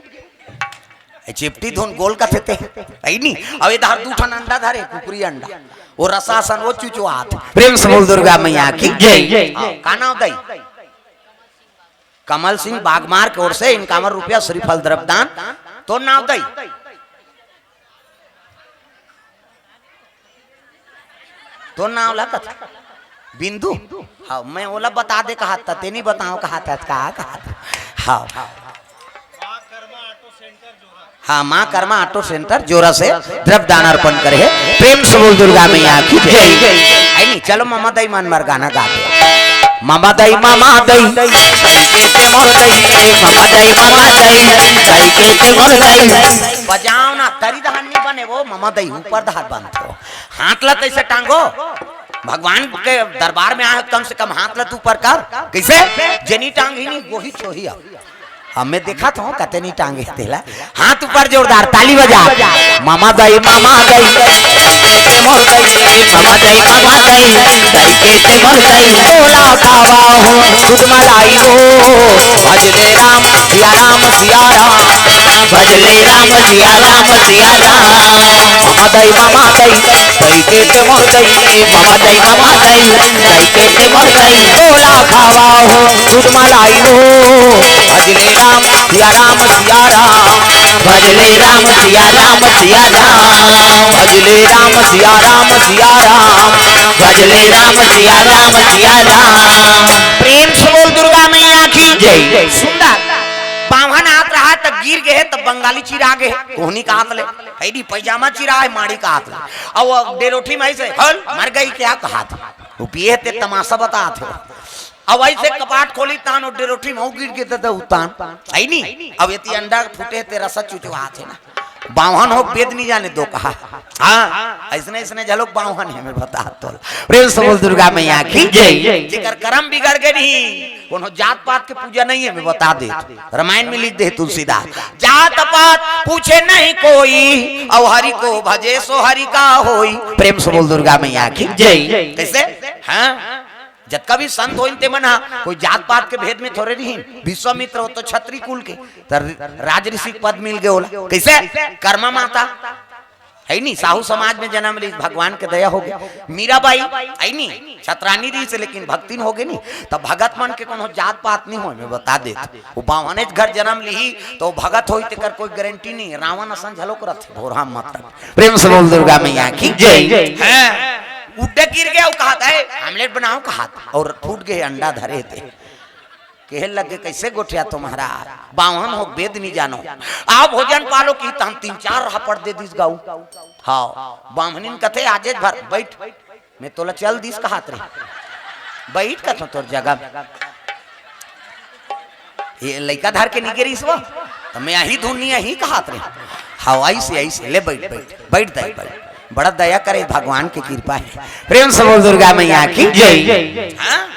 ए, चेपटी धुन गोल कथे ते, है नहीं। अब इधर दू ठन अंडा धरे, कुकरी अंडा, वो रसा सन, वो चुचुआत। प्रेम से बोल दुर्गा मैया की जय। हाँ, का नाव दई? कमल सिंह बागमार के ओर से इनकावन रुपया श्रीफल द्रव्य दान। तोर नाव दई? तोर नाव ला कथा? बिंदु? हाँ, मैं ओला बता दे कहा था, ते नहीं बताओ कहा था, कहा, कहा था। हाँ। हाँ, माँ कर्मा ऑटो सेंटर जोरा से द्रव्य दान अर्पण करे हे। प्रेम से बोल दुर्गा मैया की जय। आई नहीं, चलो ममा दई मन मर गाना गा दे। ममा दई, ममा दई, दई के ते मोर दई, ममा दई, ममा दई, दई के ते मोर दई। बजाओ ना, तरी दहन नहीं बने वो, ममा दई ऊपर दहन बनत हो। हाथ ला कैसे टांगो? भगवान के दरबार में आए हो, कम से कम हाथ ला तू ऊपर कर। कैसे? जेनी टांग ही नहीं, वही छोही अब। हमें देखा तो कते नहीं टांगे तेला। हाथ ऊपर जोरदार, ताली बजा। ममा दई, ममा दई, के ते मोर दई, ममा दई, ममा दई, दई के ते मोर दई। तोला खावा हो, दूध मलाई हो, भजले राम, सिया राम, सिया राम। भजले राम सिया राम सिया राम। ममा दई ममा दई, दई के ते मोर दई, ममा दई ममा दई, दई के ते मोर दई। तोला खावा हो, दूध मलाई हो। भजले राम सिया राम सिया राम। भजले राम सिया राम सिया राम। भजले राम सिया राम सिया राम। भजले राम सिया राम सिया राम। प्रेम से बोल दुर्गा मैया की जय। सुंदर। बाम्हन आत रहा त गिर गे हे, त बंगाली चिरा गे हे, कोहनी का हाथ ले, हैडी पैजामा चिरा हे, माड़ी का हाथ ले। अउ डेरोठी में से, "हल, मर गई क्या?" कहा था। वो पिए ते तमाशा बतात हे। अउ ऐसे कपाट खोली तान, वो डेरोठी में वो गिर गे त उतान। है नी? अब यति अंडा फूटे ते रसा चुचवात हे ना। बाम्हन हो वेद नहीं जाने दो कहा। हाँ, ऐसने, ऐसने झलोक बाम्हन हे, मैं बता तो। प्रेम से बोल दुर्गा मैया की जय। जेकर करम बिगड़ गे नहीं, कोनो जात पात के पूजा नहीं हे, मैं बता दे। रामायण में लिख दे तुलसीदास, "जात पात पूछे नहीं कोई, अउ हरि को भजे सो हरि का होई।" प्रेम से बोल दुर्गा मैया की जय। कैसे? हाँ, जतका भी संत होइन ते मन हा कोई जात पात के भेद में थोरे रहिन। विश्वामित्र हो तो छत्री कुल के, त राज ऋषि के पद मिल गे ओला। कैसे? कर्मा माता। है नी, साहू समाज में जन्म ली, भगवान के दया होगे। मीराबाई है नी, छतरानी रहिस, लेकिन भक्तिन होगे नी। तब भगत मन के कोनो जात पात नहीं होय, मैं बता देत। वो बावनेच घर जन्म ली, तो भगत होई, तेकर कोई गारंटी नहीं। रावण असन झलोक रथे, भोरहा मत रख। प्रेम से बोल दुर्गा मैया की जय। हैं, उड्डे गिर गया, वो कहत हे, "आमलेट बनाओ," कहत, और फूट गए अंडा धरे थे। कहे लगे, "कैसे गोठिया तुम्हारा? बावहन हो, वेद नहीं जानो। आओ भोजन पालो," कि तहन तीन चार रहापड़ दे दिस गाऊ। हाँ, बाम्हनिन कथे, "आजेच भर बैठ, मैं तोला चल दिस कहत रहे, बैठ कथो तोर जगह में।" ये लइका धर के निगेरिस वो, तो मैं यही धुन नहीं यही कहत रहे। हाँ, ऐसे, ऐसे, "ले बैठ, बैठ, बैठ दाई, बैठ।" बड़ा दया करे, भगवान की कृपा है। प्रेम से बोल दुर्गा मैया की जय। हाँ?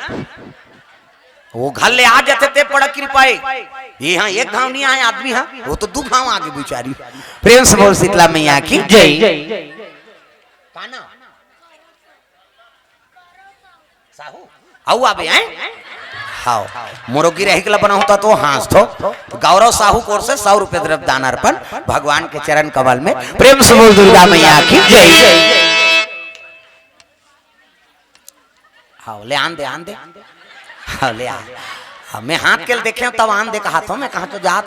वो घर ले आ जाते ते बड़ा कृपा है। ये हाँ एक घाव नहीं आए आदमी, हाँ, वो तो दू घाव आगे बेचारी। प्रेम से बोल शीतला मैया की जय। का नाम? साहू? आऊ आबे, हैं? हाव। मोरो गिरहिक ला बनाहूं त तो हाँस थो। गौरव साहू कोर से सौ रुपये द्रव्य दान अर्पण भगवान के चरण कमल में। प्रेम से बोल दुर्गा मैया की जय। हाव, ले आन दे, आन दे। हाव, ले आ। हाव, मैं हाथ के देखे तब आन दे कहा थो, मैं कहा तो जात।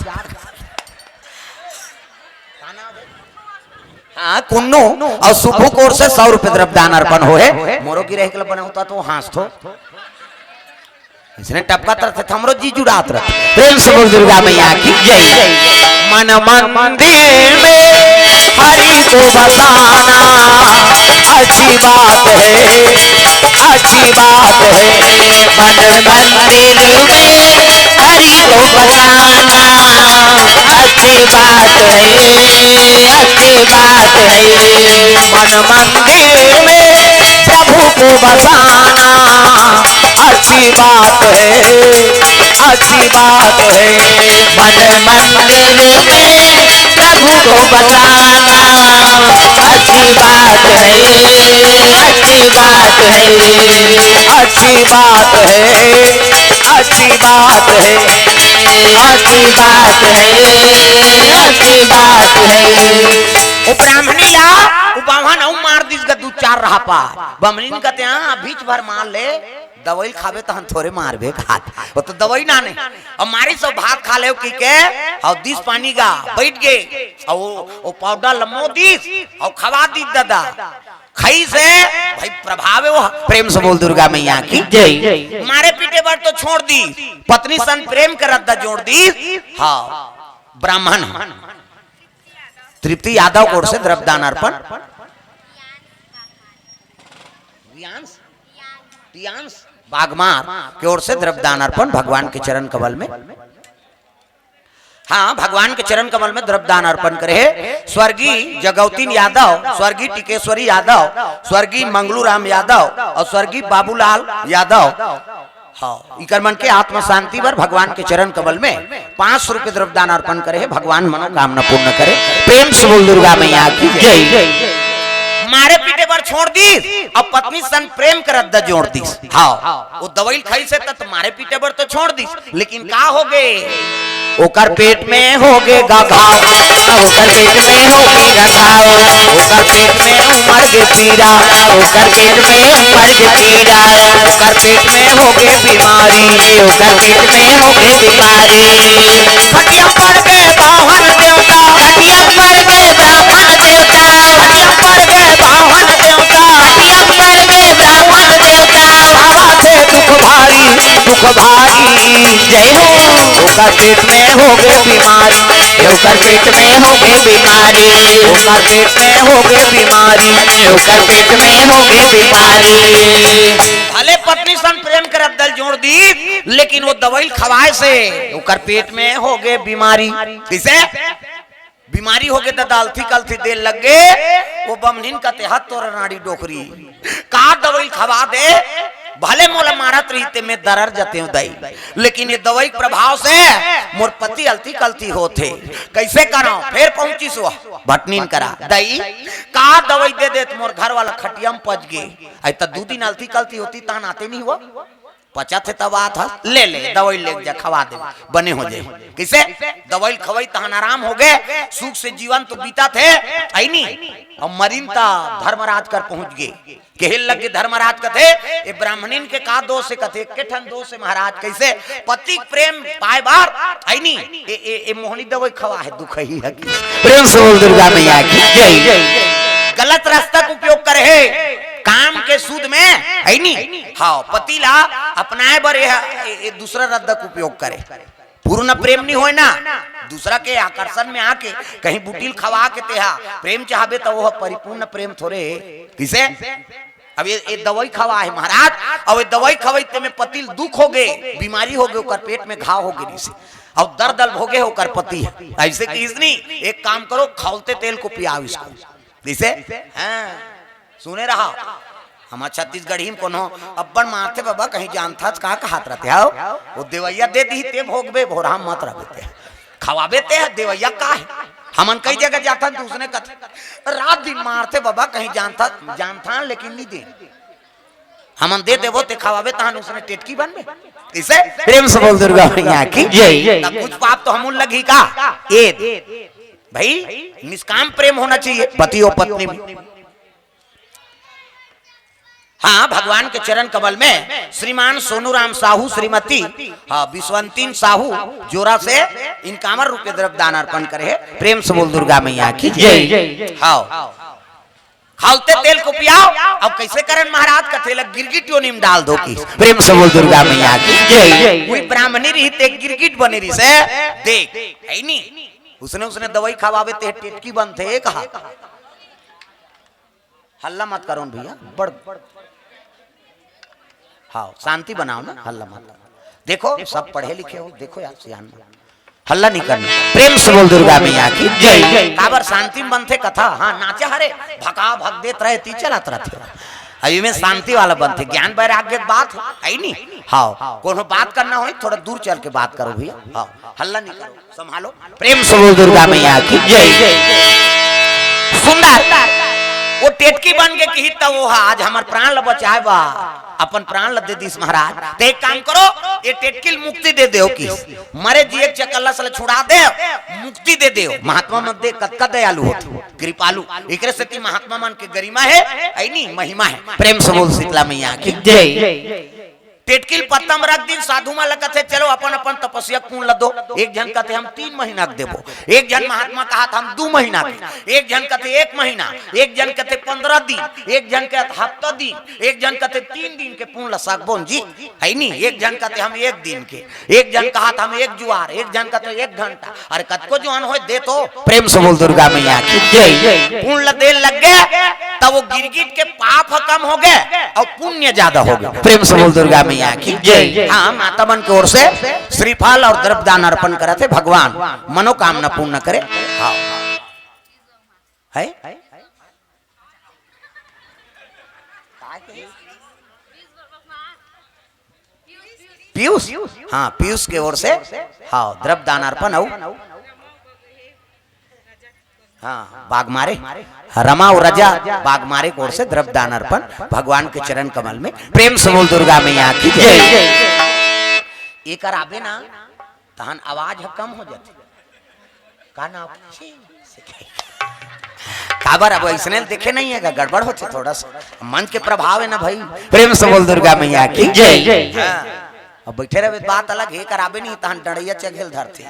हाँ, कुन्नू और सुब्बू कोर से सौ रुपये द्रव्य दान अर्पण होए। मोरो गिरहिक ला बनाहूं त तो हाँस थो। इसने टपकत रथे, हमरो जी जुड़ात रथे। प्रेम से बोल दुर्गा मैया की जय। मन मंदिर में हरि को बसाना अच्छी बात है, अच्छी बात है। मन मंदिर में हरि को बसाना अच्छी बात है, अच्छी बात है। मन मंदिर में प्रभु को बसाना अच्छी बात है, अच्छी बात है। मन मंदिर में प्रभु को बसाना अच्छी बात है, अच्छी बात है, अच्छी बात है, अच्छी बात है, अच्छी बात है, अच्छी बात है। वो ब्राह्मणी ला, वो बाम्हन अउ मार दिस गा दू चार रहापा। बमनिन कहते हैं, "हाँ, बीच भर मार ले, दवाई खाबे तहन थोरे मारबे," खात। वो तो दवाई ना ने। अब मारी सब भात खा ले की के, और दिस पानी गा, बैठ गए। और वो, वो पाउडर लमो दिस, और खवा दी दादा। खई से भाई प्रभाव है वो। प्रेम से बोल दुर्गा मैया की जय। मारे पीटे बर तो छोड़ दी, पत्नी सन प्रेम के रद्दा जोड़ दी। हाँ, ब्राह्मण। तृप्ति यादव कोर से द्रव्य दान अर्पण। रियांश? रियांश? बागमार के ओर से द्रव्य दान अर्पण भगवान के चरण कमल में। हाँ, भगवान के चरण कमल में द्रव्य दान अर्पण करे हे स्वर्गीय जगौतीन यादव, स्वर्गीय टिकेश्वरी यादव, स्वर्गीय मंगलू राम यादव और स्वर्गीय बाबूलाल यादव। हाँ, इकर मन के आत्मा शांति बर भगवान के चरण कमल में पाँच सौ रुपये द्रव्य दान अर्पण करे हे। भगवान मनोकामना पूर्ण करे। प्रेम से बोल दुर्गा मैया की जय। मारे पीटे बर छोड़ दिस, अब पत्नी सन प्रेम के रद्दा जोड़ दिस। हाँ, वो दवाई खाई से त मारे पीटे बर तो छोड़ दिस, लेकिन का हो गे? ओकर पेट में हो गे गा घाव, ओकर पेट में हो गे गा घाव, ओकर पेट में उमड़ गे पीरा, ओकर पेट में उमड़ गे पीरा, ओकर पेट में हो गे बीमारी, ओकर पेट में हो गे बीमारी। खटिया पड़ गे बाम्हन देवता, खटिया पड़ गे बाम्हन देवता, खटिया पड़ गे बाम्हन देवता, खटिया पड़ गे बाम्हन देवता। बाबा के दुख भारी, दुख भारी, जय हो। ओकर पेट में हो गे बीमारी, ओकर पेट में हो गे बीमारी, ओकर पेट में हो गे बीमारी, ओकर पेट में हो गे बीमारी। भले पत्नी सन प्रेम के रद्दा ल जोड़ दी, लेकिन वो दवाई खवाए से ओकर पेट में हो गे बीमारी। किसे? बीमारी हो गे, ददा अलथी कलथी दे लग गे। वो बमनिन कथे, "हत तोर नाड़ी डोकरी, का दवाई खवा दे, भले मोला मारत रही ते मैं दरर जतेंव दाई, लेकिन ये दवाई के प्रभाव से मोर पति अलथी कलथी होत हे, कैसे करंव?" फेर पहुंचिस वो भटनिन करा, "दाई, का दवाई दे देत, मोर घर वाला खटिया में पच गे, अई त दू दिन अलथी कलथी होती तहन आते नहीं हुआ।" पचत हे तब आत हस, ले ले, दवाई ले जा, खवा दे, बने हो जाए। कइसे? दवाई खवाई तहन आराम हो गए, सुख से जीवन तो बीतत हे, है नी? अउ मरिन त धर्मराज कर पहुंच गे। कहे लगे धर्मराज कथे, "ए ब्राह्मणिन के का दोष हे?" कथे, "एके ठन दोष हे महाराज।" कइसे? पति के प्रेम पाए बर, है नी? ए, ए, ए मोहनी दवाई खवा हे, दुखही हे कि। प्रेम से बोल दुर्गा मैया की जय। गलत रस्ता के उपयोग करे हे, काम के सूद में, है नी? हाँ, पति ला अपनाए बर ए, ए, ए दूसरा रद्दा के उपयोग करे। पूर्ण प्रेम नहीं होय ना, दूसरा के आकर्षण में आके कहीं बुटिल खवा के तेहा प्रेम चाहबे त वो परिपूर्ण प्रेम थोरे हे। किसे? अब ये, ये दवाई खवा हे महाराज, अब ये दवाई खवाई ते में पति ल दुख हो गे, बीमारी हो गे, ओकर पेट में घाव हो गे रिसे, अब दर्द अल भोगे हे ओकर पति हे। ऐसे कि इसनी एक काम करो, खौलते तेल को पियाओ इसको। किसे? हाँ, सुने रहा, हमर छत्तीसगढ़ी में कोनो अब्बड़ मारथे बाबा, कहीं जानथस का कहात रथे हव? वो देवैया दे दिही ते भोगबे, भोरहा मत रहबे ते। खवाबे ते ह, देवैया का हे? हमन कई जगह जाथन त उसने कथे, "रात दिन मारथे बाबा, कहीं जानथस, जानथन लेकिन नहीं दे।" हमन दे देबो ते खवाबे तहन उसने टेटकी बनबे। इसे प्रेम से बोल दुर्गा मैया की जय। तब कुछ पाप तो हमन लगी का? ए भाई, निष्काम प्रेम होना चाहिए पति और पत्नी में। हाँ, भगवान के चरण कमल में श्रीमान सोनू राम साहू, श्रीमती, हाँ, विश्वंतीन साहू जोरा से इनकावर रुपये द्रव्य दान अर्पण करे हे। प्रेम से बोल दुर्गा मैया की जय। हाँ, खौलते तेल को पियाओ। अब कैसे करन महाराज? कथे ल गिरगिट योनि में डाल दो कि। प्रेम से बोल दुर्गा मैया की जय। कोई ब्राह्मणी रही ते गिरगिट बने रही से, देख, है नी? उसने, उसने दवाई खवाबे ते टेटकी बनथे कहा। हल्ला मत करो न भैया, बड़, हाँ, शांति बनाओ ना, हल्ला मत करो। देखो, सब पढ़े लिखे हो, देखो यार, सियान मन। हल्ला नहीं करना। प्रेम से बोल दुर्गा मैया की जय। काबर शांति में बनथे कथा, हाँ, नाचा हरे, भका भक देत रहे, ती चलत रहथे। अभी में शांति वाला बनथे, ज्ञान वैराग्य के बात है, है नी? हाँ, कोनो बात करना होय, थोड़ा दूर चल के बात करो भैया। हाँ, हल्ला नहीं करो। संभालो, प्रेम से बोल दुर्गा मैया की जय। सुंदर, वो टेटकी बन के कही त वो आज हमर प्राण ल बचाए बा, अपन प्राण ल दे दिस महाराज। ते एक काम करो, ये टेटकी ल मुक्ति दे देव कि मरे जिए के चकल्लस ल छुड़ा देव, मुक्ति दे देव। महात्मा मन दे कतका दयालु होथे, कृपालु। एकरे सेती महात्मा मन के गरिमा हे, ऐनी महिमा हे। प्रेम से बोल शीतला मैया की जय। टेटकी ल पत्ता म रख दिन, साधु मन ल कथे, "चलो अपन अपन तपस्या के पुण्य ल दो।" एक झन कथे, "हम तीन महीना के देबो।" एक झन महात्मा कहत, "हम दू महीना के।" एक झन कथे, "एक महीना।" एक झन कथे, "पंद्रह दिन।" एक झन कथे, "हफ्ता दिन।" एक झन कथे, "तीन दिन के पुण्य ल सकबोन जी।" है नी? एक झन कथे, "हम एक दिन के।" एक झन कहत, "हम एक जुआर।" एक झन कथे, "एक घंटा।" अरे कतको जुआर होय दे तो। प्रेम से बोल दुर्गा मैया की जय। पुण्य ल दे लग गे, तब वो गिरगिट के पाप ह कम हो गे अउ पुण्य ज्यादा हो गे। प्रेम से बोल दुर्गा मैया की जय। हाँ, माता मन के ओर से श्रीफल अउ द्रव्य दान अर्पण करत हे भगवान, मनोकामना पूर्ण करे। हाँ, है? पीयूष, हाँ, पीयूष के ओर से, हाँ, द्रव्य दान अर्पण अउ, हाँ, बागमारे, रमा अउ रजा बागमारे के ओर से द्रव्य दान अर्पण भगवान के चरण कमल में। प्रेम से बोल दुर्गा मैया की जय। एकर आबे ना, तहन आवाज ह कम हो जाथे। का नाम? काबर अब ऐसने देखे नहीं है, गड़बड़ होथे थोड़ा सा। मंच के प्रभाव है ना भाई। प्रेम से बोल दुर्गा मैया की जय। हाँ। अब बैठे रहे बात अलग हे, कराबे नहीं तहन डंडइया चघेल धरथे।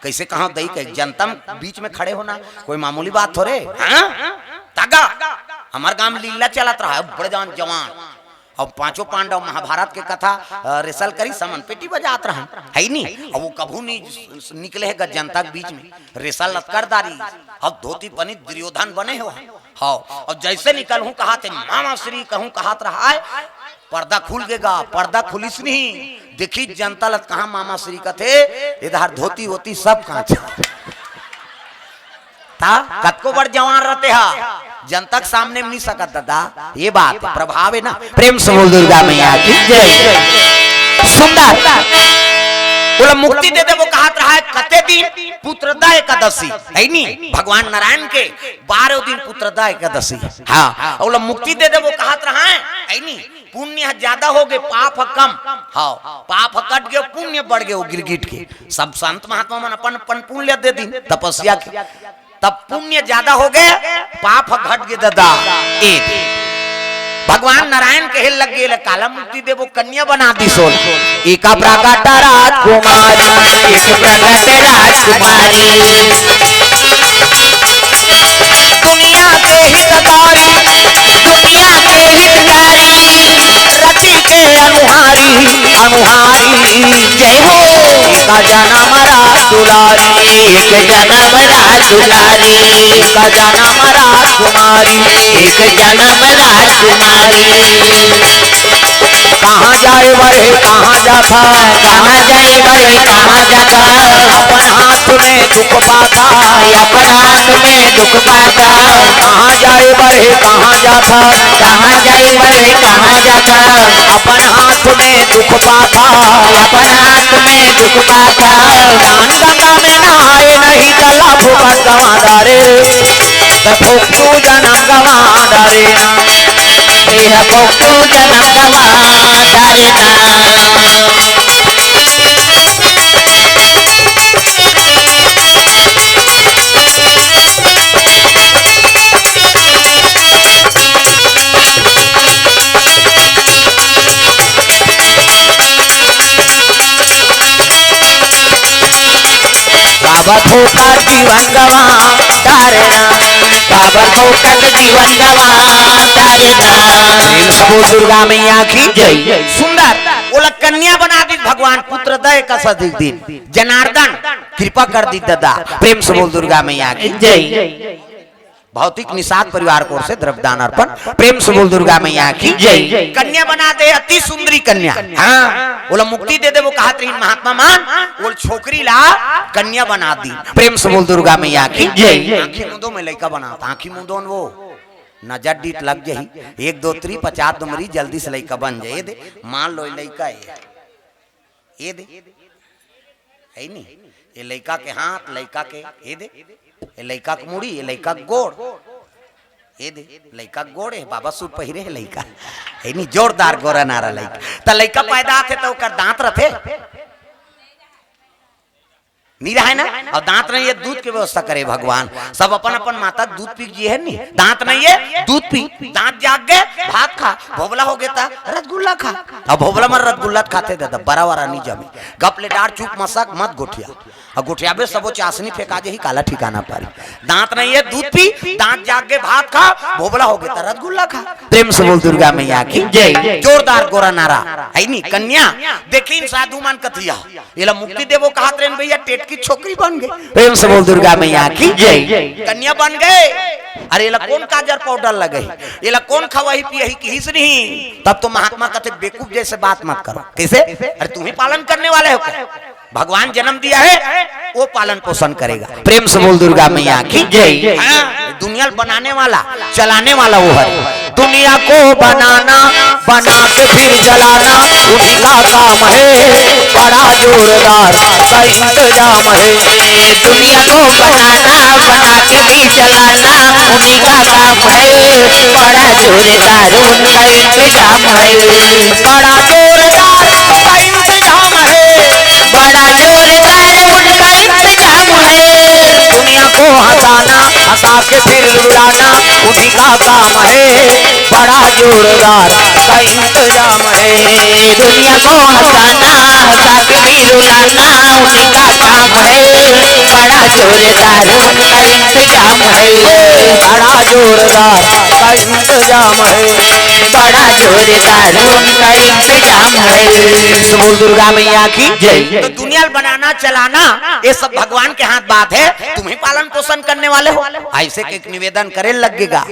कैसे कहा दई के जनता म बीच में खड़े होना कोई मामूली बात थोरे। हाँ? तागा, हमार गांव लीला चलत रहा, बड़े जान जवान। अब पांचों पांडव महाभारत के कथा, अ, रिसल करी समन पेटी बजात रहन, है नी? अब वो कभू नहीं निकले है जनता के बीच में, रिसल लतकर दारी। अब धोती पहनी दुर्योधन बने हो, हाँ, और जैसे निकलहूं कहात हे, "मामा श्री" कहूं कहात रहा है, पर्दा खुल गेगा, पर्दा खुलिस नहीं, देखी जनता लत कहा मामा श्री कथे, इधर धोती वोती सब कांच। ता कतको बड़ जवान रहते हा, जनता के सामने में नहीं सकत दादा। ये बात है, प्रभाव है ना। प्रेम से बोल दुर्गा मैया की जय। सुंदर, बोला मुक्ति दे दे, वो कहात रहा है, कते दिन पुत्रदा एकादशी, है नी? भगवान नारायण के बारह दिन पुत्रदा एकादशी। हाँ, ओला मुक्ति दे देबो कहत रहा है, है नी? पुण्य ह ज्यादा हो गे, पाप ह कम। हाँ, पाप ह कट गे, पुण्य बढ़ गे, वो गिरगिट के। सब संत महात्मा मन अपन अपन पुण्य दे दिन तपस्या के, तब पुण्य ज्यादा हो गे, पाप ह घट गे ददा। ए दे। भगवान नारायण कहे लग गे, "ले काला मुक्ति देबो, कन्या बना दिस ओला।" एका प्रकट राजकुमारी, एक प्रकट राजकुमारी। दुनिया के हितकारी, दुनिया के हितकारी, रचि के अनुहारी, अनुहारी। जय हो। एका जनम रास दुलारी, एक जनम रास दुलारी। एका जनम राजकुमारी, एक जनम राजकुमारी। कहाँ जाए बर हे, कहाँ जाथा? कहाँ जाए बर हे, कहाँ जाथा? अपन हाथ में दुख पाथा। अपन हाथ में दुख पाथा। कहाँ जाए बर हे, कहाँ जाथा? कहाँ जाए बर हे, कहाँ जाथा? अपन हाथ में दुख पाथा। अपन हाथ में दुख पाथा। ज्ञान गंगा में नहाए नहीं जला फुकट गंवा डारे। त फोकटू जनम गंवा डारे ना। ए ह फोकटू जनम गंवा डारे ना। बाबा फोकट जीवन गंवा डारे ना, बाबा फोकट जीवन गंवा डारे ना। प्रेम से बोल दुर्गा मैया की जय। सुंदर, ओला कन्या बना दिस भगवान, पुत्रदा एकादशी दिन। जनार्दन, कृपा कर दिस ददा। प्रेम से बोल दुर्गा मैया की जय। भौतिक निषाद परिवार की ओर से द्रव्यदान अर्पण। प्रेम से बोल दुर्गा मैया की जय। कन्या बना दे, अति सुंदरी कन्या। हाँ, ओला मुक्ति दे देबो कहत रहिन महात्मा मन, ओला छोकरी ला कन्या बना दिस। प्रेम से बोल दुर्गा मैया की जय। आँखी मूंदो, मैं लइका बनावत, आँखी मूंदो न वो। नजर डीठ लग जाही। एक दो तीन पचास दुमरी, जल्दी से लइका बन जाए। ए दे, मान लो, ए लइका हे। ए दे, है नी? ए लइका के हाथ, लइका के, ए दे, ए लइका के मुड़ी, ए लइका के गोड़। ए दे, लइका के गोड़ हे, बाबा सूट पहिरे हे लइका। है नी? जोरदार गोरा नारा लइका। त लइका पैदा होथे त ओकर दांत रथे? नी रहय ना? अउ दांत नहीं हे, दूध के व्यवस्था करे भगवान। सब अपन अपन माता दूध पी के जिए हे नी। दांत नहीं हे, दूध पी। दांत जाग गे, भात खा। भोभला हो गे त रसगुल्ला खा। अब भोभला मन रसगुल्ला खाथे ददा, बरा वरा नी जमे। गप ले डार, चुप मसक, मत गोठिया। अउ गोठियाबे सबो चासनी फेंका जाही, काला ठिकाना पारी। दांत नहीं हे, दूध पी, दांत जाग गे, भात खा, भोभला हो गे त रसगुल्ला खा। प्रेम से बोल दुर्गा मैया की जय। जोरदार गोरा नारा। है नी? कन्या, देखिन साधु मन कथिया। एला मुक्ति देबो कहत रहेन भैया, टेटकी छोकरी बन गे। प्रेम से बोल दुर्गा मैया की जय। कन्या बन गे। अरे एला कोन काजर पाउडर लगही, एला कोन खवाही पियाही किहिस नहीं। तब तो महात्मा कथे, "बेवकूफ जैसे बात मत करो।" कैसे? अरे तुम ही पालन करने वाले हो क्या? भगवान जन्म दिया है, वो पालन पोषण करेगा। प्रेम से बोल दुर्गा मैया की जय। हाँ, दुनिया बनाने वाला, चलाने वाला वो है। दुनिया को बनाना, बना के फिर जलाना, उन्हीं का काम है, बड़ा जोरदार का इंतजाम है। दुनिया को बनाना, बना के भी जलाना, उन्हीं का काम है, बड़ा जोरदार उनका इंतजाम है। बड़ा जोरदार का इंतजाम है, बड़ा जोरदार उनका इंतजाम है। दुनिया को हंसाना, हंसा के फिर रुलाना, उन्हीं का काम है, बड़ा जोरदार का इंतजाम है। दुनिया को हंसाना, हंसा के भी रुलाना, उन्हीं का काम है, बड़ा जोरदार उनका इंतजाम है। बड़ा जोरदार का इंतजाम है, बड़ा जोरदार उनका इंतजाम है। बोल दुर्गा मैया की जय। तो दुनिया बनाना, चलाना, ये सब भगवान के हाथ बात है, तुम ही पालन पोषण करने वाले हो। ऐसे के एक निवेदन करे लगेगा।